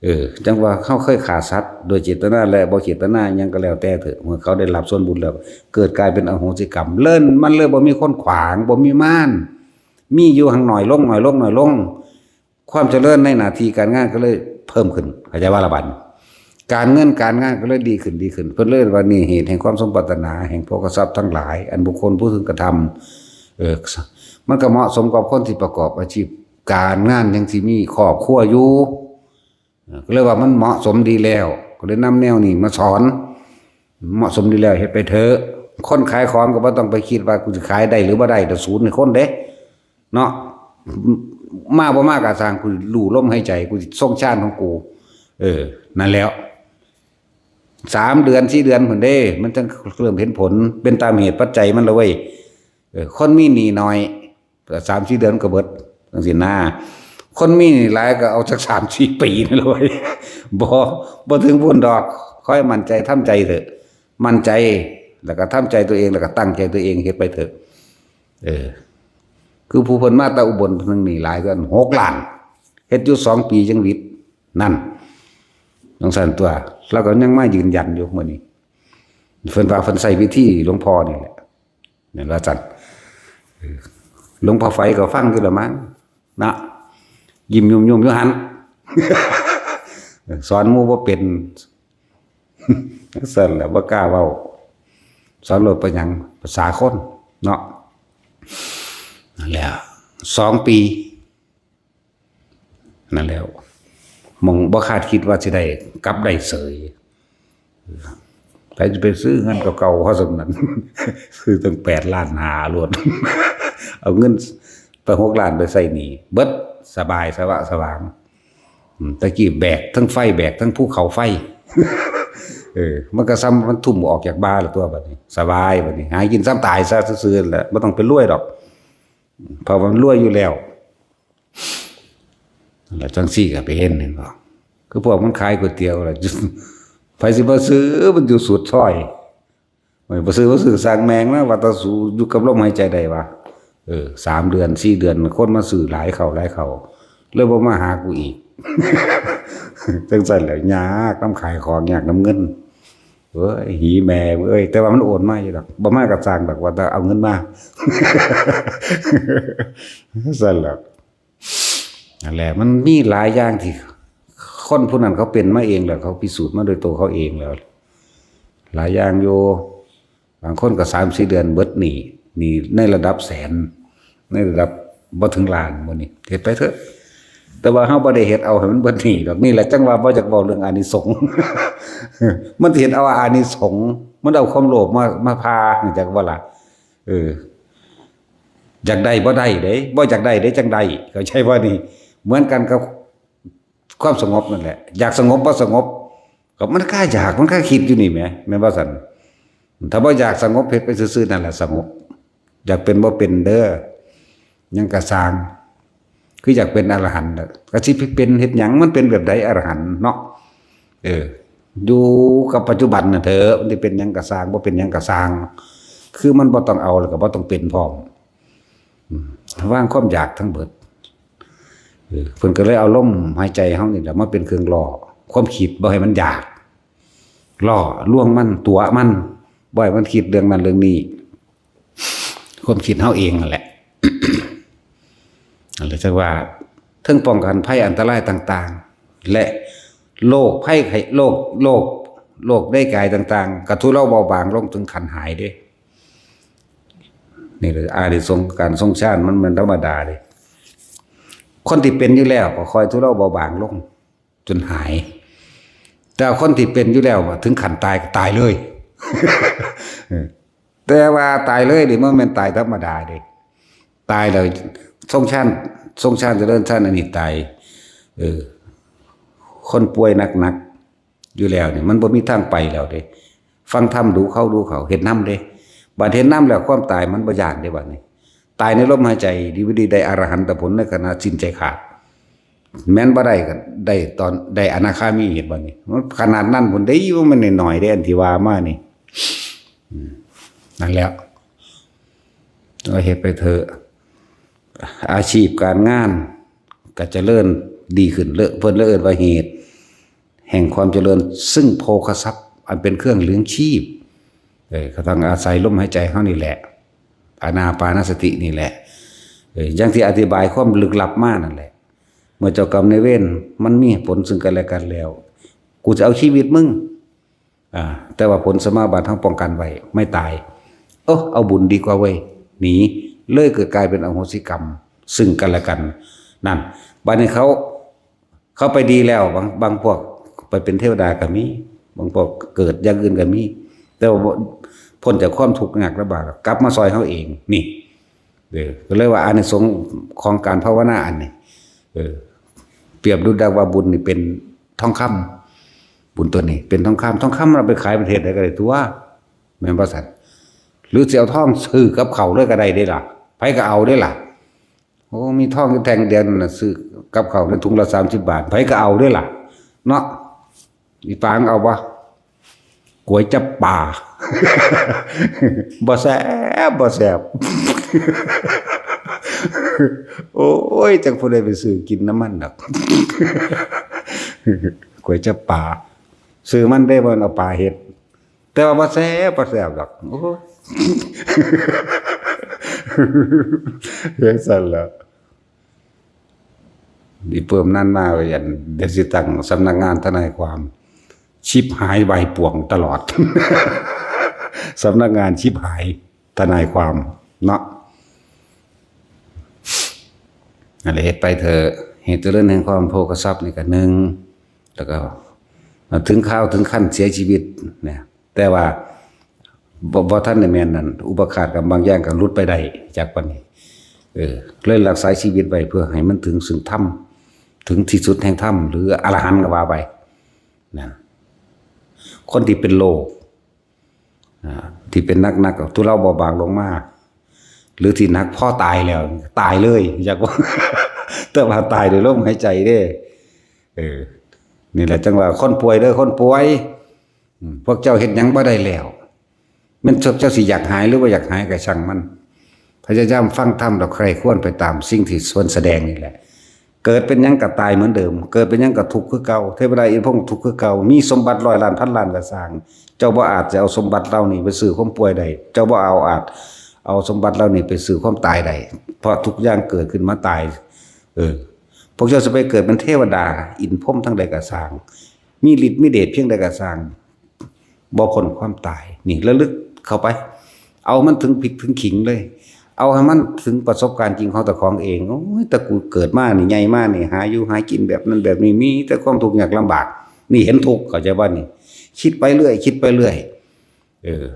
เออ จั่งว่าเฮาเคยฆ่าสัตว์โดยเจตนาและบ่เจตนาหยังก็แล้วแต่เถอะ เมื่อเขาได้รับส่วนบุญแล้ว เกิดกลายเป็นอโหสิกรรม เลิ่นมันเลยบ่มีคนขวาง บ่มีมาร มีอยู่หั่งน้อยลง น้อยลง น้อยลง ความเจริญในหน้าที่การงานก็เลยเพิ่มขึ้น เข้าใจบ่ล่ะบัดนี้ การเงินการงานก็เลยดีขึ้น ดีขึ้น เพิ่นเลยว่านี่เหตุแห่งความสมปรารถนา แห่งโภคทรัพย์ทั้งหลาย อันบุคคลผู้พึงกระทำ เออ มันก็เหมาะสมกับคนที่ประกอบอาชีพการงาน ยังสิมีครอบครัวอยู่ เออ ก็เลยว่ามันเหมาะสมดีแล้ว ก็เลยนำแนวนี้มาสอน เหมาะสมดีแล้ว เฮ็ดไปเถอะ คนขายของก็บ่ต้องไปคิดว่ากูสิขายได้หรือบ่ได้ แต่ศูนย์ให้คนเด้ เนาะ มาบ่มาก็ซ่าง กูลู่ลมหายใจ กูสิทรงฌานของกู เออ นั่นแล้ว สามเดือน สี่เดือนพุ้นเด้ มันจั่งเริ่มเห็นผล เป็นตามเหตุปัจจัยมันละเว้ย เออ คนมีหนี้น้อย ก็สามสี่เดือนก็เบิด จั่งซี้นะ คนมีหนี้หลายก็เอาจักสามสี่ปีนั่นละเว้ย บ่ บ่ถึงพุ้นดอก ค่อยมั่นใจ ทำใจเถอะ มั่นใจ แล้วก็ทำใจตัวเอง แล้วก็ตั้งใจตัวเอง เฮ็ดไปเถอะ เออ คือผู้เพิ่นมาแต่อุบล เพิ่นหนี้หลาย ก็หกล้าน เฮ็ดอยู่สองปีจั่งหวิด นั่น จั่งซั้นตั๊ว แล้วก็ยังมายืนยันอยู่มื้อนี้ เพิ่นว่าเพิ่นใช้วิธีหลวงพ่อนี่แหละ นั่นว่าซั่น เออ หลวงพ่อไฟก็ฟังอยู่ละมั้ง นะ ยิ้มยุ่มๆอยู่หั่น สอนหมู่บ่เป็น ซั่นแหละ บ่กล้าเว้า สอนโลดไปหยัง ภาษาคน เนาะ นั่นแหละ สองปี นั่นแล้ว หม่องบ่คาดคิดว่าสิได้กลับได้เสย ใครจะไปซื้อเงินเก่าๆ เพราะสำนั้น ซื้อตั้งแปดล้านห้าโลด เอาเงินตั้งหกล้านไปใส่หนี้ เบิด สบายสวะสว่าง อืม ตะกี้แบกทั้งไฟ แบกทั้งภูเขาไฟ เออ มันก็ซ้ำมันทุ่มออกจากบ่าละตั๊วบัดนี้ สบายบัดนี้ หากินซ้ำตายซะซื่อๆแหละ บ่ต้องไปรวยดอก เพราะว่ามันรวยอยู่แล้ว แล้วจั่งซี้ก็ไปเห็น เห็นบ่ คือพวกมันขายก๋วยเตี๋ยวล่ะ ไผสิมาซื้อ มันอยู่สุดซอย ไผบ่ซื้อ บ่ซื้อ สั่งแม่งนะ ว่าแต่สูอยู่กับลมหายใจได้วะ เออ สามเดือน สี่เดือน คนมาซื้อหลายเข้า หลายเข้า เลยบ่มาหากูอีก จั่งซั้นแหละ ยากนำขายของ ยากนำเงิน เอ้ย หีแม่เอ้ย แต่ว่ามันโอนมาอยู่ดอก บ่มาก็ซ่างดอก ว่าแต่เอาเงินมา ซั้นแหละ นั่นแหละ มันมีหลายอย่างที่คนผู้นั้นเขาเป็นมาเองแล้ว เขาพิสูจน์มาโดยตัวเขาเองแล้ว หลายอย่างอยู่ บางคนก็สามสี่เดือนเบิดหนี้ หนี้ในระดับแสน ในระดับบ่ถึงล้าน มื้อนี้ เฮ็ดไปเถอะ แต่ว่าเฮาบ่ได้เฮ็ดเอาให้มันเบิดหนี้ดอก นี่แหละจั่งว่าบ่อยากเว้าเรื่องอานิสงส์ มันสิเฮ็ดเอาอานิสงส์ มันเอาความโลภมา มาพา จักว่าล่ะ เออ อยากได้บ่ได้เด้ บ่อยากได้เด้จั่งได้ เข้าใจบ่นี่ เหมือนกันกับความสงบนั่นแหละ อยากสงบบ่สงบ ก็มันคาอยาก มันคาคิดอยู่นี่แหม แม่นบ่ซั่น ถ้าบ่อยากสงบ เฮ็ดไปซื่อๆนั่นแหละสงบ อยากเป็นบ่เป็นเด้อ หยังก็ซ่าง คืออยากเป็นอรหันต์น่ะ ก็สิไปเป็นเฮ็ดหยัง มันเป็นแบบใดอรหันต์เนาะ เออ อยู่กับปัจจุบันน่ะเถอะ มันสิเป็นหยังก็ซ่าง บ่เป็นหยังก็ซ่าง คือมันบ่ต้องเอาแล้วก็บ่ต้องเป็นพร้อม อืม วางความอยากทั้งเบิด เออ เพิ่นก็เลยเอาลมหายใจเฮานี่แหละมาเป็นเครื่องล่อความคิด บ่ให้มันอยาก ล่อลวงมัน ตั๋วมัน บ่ให้มันคิดเรื่องนั้นเรื่องนี้ ความคิดเฮาเองนั่นแหละ นั่นแหละจั่งว่า เทิงป้องกันภัยอันตรายต่างๆ และโรคภัยไข้ โรค โรค โรคในกายต่างๆ ก็ทุเลาเบาบางลงถึงขั้นหายเด้ นี่แหละอานิสงส์การทรงฌาน มันบ่ธรรมดาเด้ ค คนที่เป็นอยู่แล้วก็ค่อยทุเลาเบาบางลง จนหาย แต่คนที่เป็นอยู่แล้วอะถึงขั้นตายก็ตายเลย แต่ว่าตายเลยนี่มันแม่นตายธรรมดาเด้ ตายแล้วทรงชาญ ทรงชาญเจริญชาญอันนี้ตาย เออ คนป่วยหนักๆอยู่แล้วนี่มันบ่มีทางไปแล้วเด้ ฟังธรรมดูเขาดูเขา เฮ็ดนำเด้ บัดเฮ็ดนำแล้วความตายมันบ่ย้านเด้บัดนี้ ตายในลมหายใจ ดีบ่ดีได้อรหันตผลในขณะสิ้นใจขาด แม่นบ่ได้ก็ได้ตอนได้อนาคามี เห็นบ่นี่ มันขนาดนั้นพุ้นเด้ บ่แม่นน้อยๆเด้ อันที่ว่ามานี่ อืม นั่นแหละ ก็เฮ็ดไปเถอะ อาชีพการงานก็เจริญดีขึ้น เลอะ เพิ่นเลยเอิ้นว่าเหตุ แห่งความเจริญ ซึ่งโภคทรัพย์ อันเป็นเครื่องเลี้ยงชีพ เออ ก็ต้องอาศัยลมหายใจเฮานี่แหละ อานาปานสตินี่แหละ เออ อย่างที่อธิบายความลึกลับมานั่นแหละ เมื่อเจ้ากรรมนายเวรมันมีผลซึ่งกันและกันแล้ว กูจะเอาชีวิตมึง อ่า แต่ว่าผลสมาบัติเฮาป้องกันไว้ ไม่ตาย เออ เอาบุญดีกว่าเว้ย หนี เลยเกิดกลายเป็นอโหสิกรรม ซึ่งกันและกัน นั่น บัดนี้เขา เขาไปดีแล้ว บาง บางพวกไปเป็นเทวดาก็มี บางพวกเกิดอย่างอื่นก็มี แต่ว่าบ่ พ้นจากความทุกข์ยากลำบาก กลับมาซอยเฮาเอง นี่ เออ ก็เลยว่าอานิสงส์ของการภาวนาอันนี้ เออ เปรียบดุจดังว่าบุญนี่เป็นทองคำ บุญตัวนี้เป็นทองคำ ทองคำเราไปขายประเทศใดก็ได้ตัว แม่นบ่ซั่น หรือสิเอาทองซื้อกับข้าวเลยก็ได้เด้ล่ะ ไผก็เอาเด้ล่ะ โอ้ มีทองอยู่แท่งเดียวนั่นน่ะ ซื้อกับข้าวในถุงละสามสิบบาท ไผก็เอาเด้ล่ะ เนาะ อีปางเอาบ่ ก๋วยจั๊บปลา บ่แซ่บ บ่แซ่บ โอ้ย จักผู้ใดไปซื้อกินนำมันดอก ก๋วยจั๊บปลา ซื้อมันได้บ่ เอาปลาเฮ็ด แต่ว่าบ่แซ่บ บ่แซ่บดอก โอ้ย จั่งซั้นล่ะ อีเพิ่มนั่นมาว่า อัน เดี๋ยวสิตั้งสำนักงานทนายความ ชิบหายวายป่วงตลอด สำนักงานชิบหายทนายความ เนาะ นั่นแหละ เฮ็ดไปเถอะ เหตุเจริญแห่งความโภคทรัพย์นี่ก็หนึ่ง แล้วก็ถึงคราวถึงขั้นเสียชีวิตเนี่ย แต่ว่าบ่ บ่ทันได้แม่นนั่น อุปาทานกับบางอย่างก็หลุดไปได้จากปานนี้ เออ เลยรักษาชีวิตไว้เพื่อให้มันถึงซึ่งธรรม ถึงที่สุดแห่งธรรม หรืออรหันต์ก็ว่าไป นั่น คนที่เป็นโรค อ่า ที่เป็นหนักๆ ก็ทุเลาเบาบางลงมา หรือที่หนักพอตายแล้ว ตายเลย อยากว่า แต่ว่าตายด้วยลมหายใจเด้ เออ นี่แหละจั่งว่าคนป่วยเด้อ คนป่วย อืม พวกเจ้าเฮ็ดหยังบ่ได้แล้ว แม่นพวกเจ้าสิอยากหายหรือบ่อยากหายก็ช่างมัน พยายามฟังธรรมแล้วใคร่ครวญไปตามสิ่งที่เพิ่นแสดงนี่แหละ เกิดเป็นหยังก็ตายเหมือนเดิม เกิดเป็นหยังก็ทุกข์คือเก่า เทวดาอินทร์พรหมทุกข์คือเก่า มีสมบัติร้อยล้านพันล้านก็ซ่าง เจ้าบ่อาจจะเอาสมบัติเหล่านี้ไปซื้อความป่วยได้ เจ้าบ่เอาอาจเอาสมบัติเหล่านี้ไปซื้อความตายได้ เพราะทุกอย่างเกิดขึ้นมาตาย เออ พวกเจ้าสิไปเกิดเป็นเทวดา อินทร์พรหมทั้งใดก็ซ่าง มีฤทธิ์มีเดชเพียงใดก็ซ่าง บ่พ้นความตาย นี่ระลึกเข้าไป เอามันถึงพริกถึงขิงเลย เอาให้มันถึงประสบการณ์จริงของเจ้าของเอง โอ้ย แต่กูเกิดมานี่ ใหญ่มานี่ หาอยู่หากินแบบนั้นแบบนี้ มีแต่ความทุกข์ยากลำบาก นี่เห็นทุกข์ เข้าใจบ่นี่ คิดไปเรื่อย คิดไปเรื่อย เออ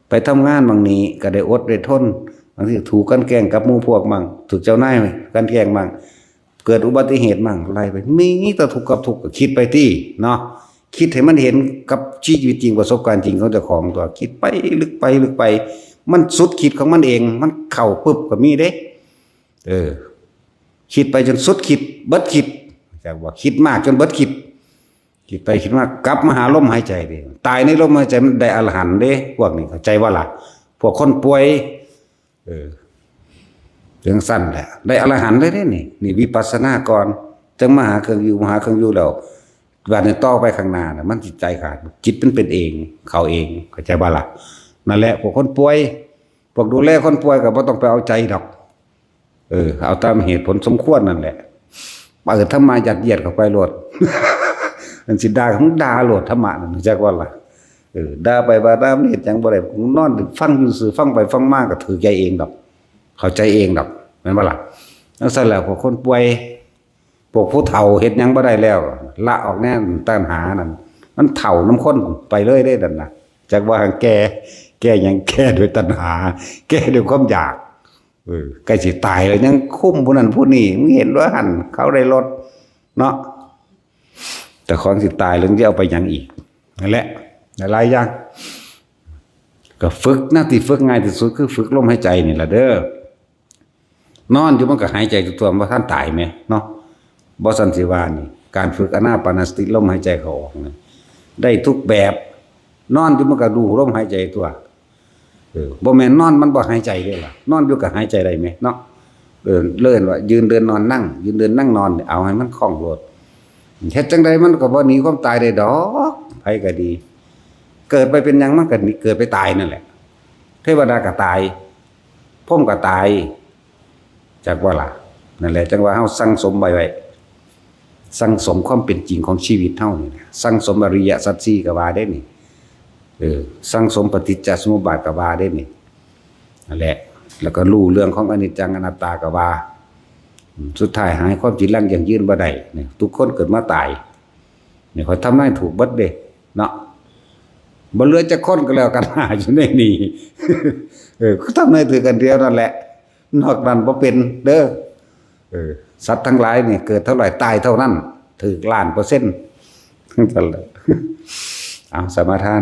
ไปทำงานบางนี้ก็ได้อดได้ทน บางทีถูกกลั่นแกล้งกับหมู่พวกมั่ง ถูกเจ้านายกลั่นแกล้งมั่ง เกิดอุบัติเหตุมั่ง ไล่ไป มีแต่ทุกข์กับทุกข์ ก็คิดไปติ เนาะ คิดให้มันเห็นกับชีวิตจริง ประสบการณ์จริงของเจ้าของตัว คิดไปลึกไปลึกไป มันสุดขีดของมันเอง มันเข้าปุ๊บก็มีเด้ เออ คิดไปจนสุดขีด เบิดขีด จากว่าคิดมากจนเบิดขีด คิดไปคิดมากลับมาหาลมหายใจเด้ ตายในลมหายใจมันได้อรหันต์เด้ พวกนี้เข้าใจบ่ล่ะ พวกคนป่วย เออ จั่งซั้นแหละ ได้อรหันต์เลยเด้นี่ นี่วิปัสสนาก่อน จั่งมาหาเครื่องอยู่ มาหาเครื่องอยู่แล้ว บัดนี้ต่อไปข้างหน้าน่ะ มันจิตใจขาด จิตมันเป็นเอง เข้าเอง เข้าใจบ่ล่ะ นั่นแหละ พวกคนป่วย พวกดูแลคนป่วยก็บ่ต้องไปเอาใจดอก เออ เอาตามเหตุผลสมควรนั่นแหละ เปิดธรรมะยัดเยียดเข้าไปโลด มันสิด่าก็มึงด่าโลด ธรรมะนั่น จักว่าล่ะ เออ ด่าไปว่าด่ามันเฮ็ดหยังบ่ได้ มึงนอนฟังอยู่ซื่อ ฟังไปฟังมาก็ถือใจเองดอก เข้าใจเองดอก แม่นบ่ล่ะ จั่งซั้นแหละ พวกคนป่วย พวกผู้เฒ่าเฮ็ดหยังบ่ได้แล้ว ละออกแน่ตัณหานั่น มันเฒ่านำคนไปเลยเด้นั่นน่ะ จักว่าแก่ แก่หยัง แก่ด้วยตัณหา แก่ด้วยความอยาก เออ ใกล้สิตายแล้วยังคุมผู้นั้นผู้นี้ มึงเห็นว่าหั่น เขาได้รถเนาะ แต่ของสิตายแล้วจะเอาไปหยังอีก นั่นแหละ หลายๆอย่าง ก็ฝึกนะ ที่ฝึกง่ายที่สุดคือฝึกลมหายใจนี่แหละเด้อ นอนอยู่มันก็หายใจทั่วๆ บ่ทันตายแหมเนาะ บ่ซั้นสิว่านี่ การฝึกอานาปานสติลมหายใจเข้าออกนี่ ได้ทุกแบบ นอนอยู่มันก็ดูลมหายใจตัว เออ บ่แม่นนอนมันบ่หายใจเด้ล่ะ นอนอยู่ก็หายใจได้แหมเนาะ เออ เอิ้นว่ายืนเดินนอนนั่ง ยืนเดินนั่งนอนเนี่ย เอาให้มันคล่องโลด เฮ็ดจั่งใดมันก็บ่หนีความตายได้ดอก ไผก็ดี เกิดไปเป็นหยังมันก็หนี เกิดไปตายนั่นแหละ เทวดาก็ตาย พรหมก็ตาย จักว่าล่ะ นั่นแหละ จั่งว่าเฮาสั่งสมไว้ไว้ สั่งสมความเป็นจริงของชีวิตเฮานี่นะ สั่งสมอริยสัจสี่ก็ว่าได้นี่ เออ สั่งสมปฏิจจสมุปบาทก็ว่าได้นี่ นั่นแหละ แล้วก็รู้เรื่องของอนิจจังอนัตตาก็ว่า อืม สุดท้ายหายความจีรังยั่งยืนบ่ได้นี่ ทุกคนเกิดมาตาย นี่ข้อยทำนายถูกเบิดเด้ เนาะ บ่เหลือจักคนก็แล้วกัน อยู่ในนี่ เออ ก็ทำนายถืกอันเดียวนั่นแหละ นอกนั้นบ่เป็นเด้อ เออ สัตว์ทั้งหลายนี่เกิดเท่าไหร่ตายเท่านั้น ถืกล้านเปอร์เซ็นต์ นั่นแหละ เอา สมาทาน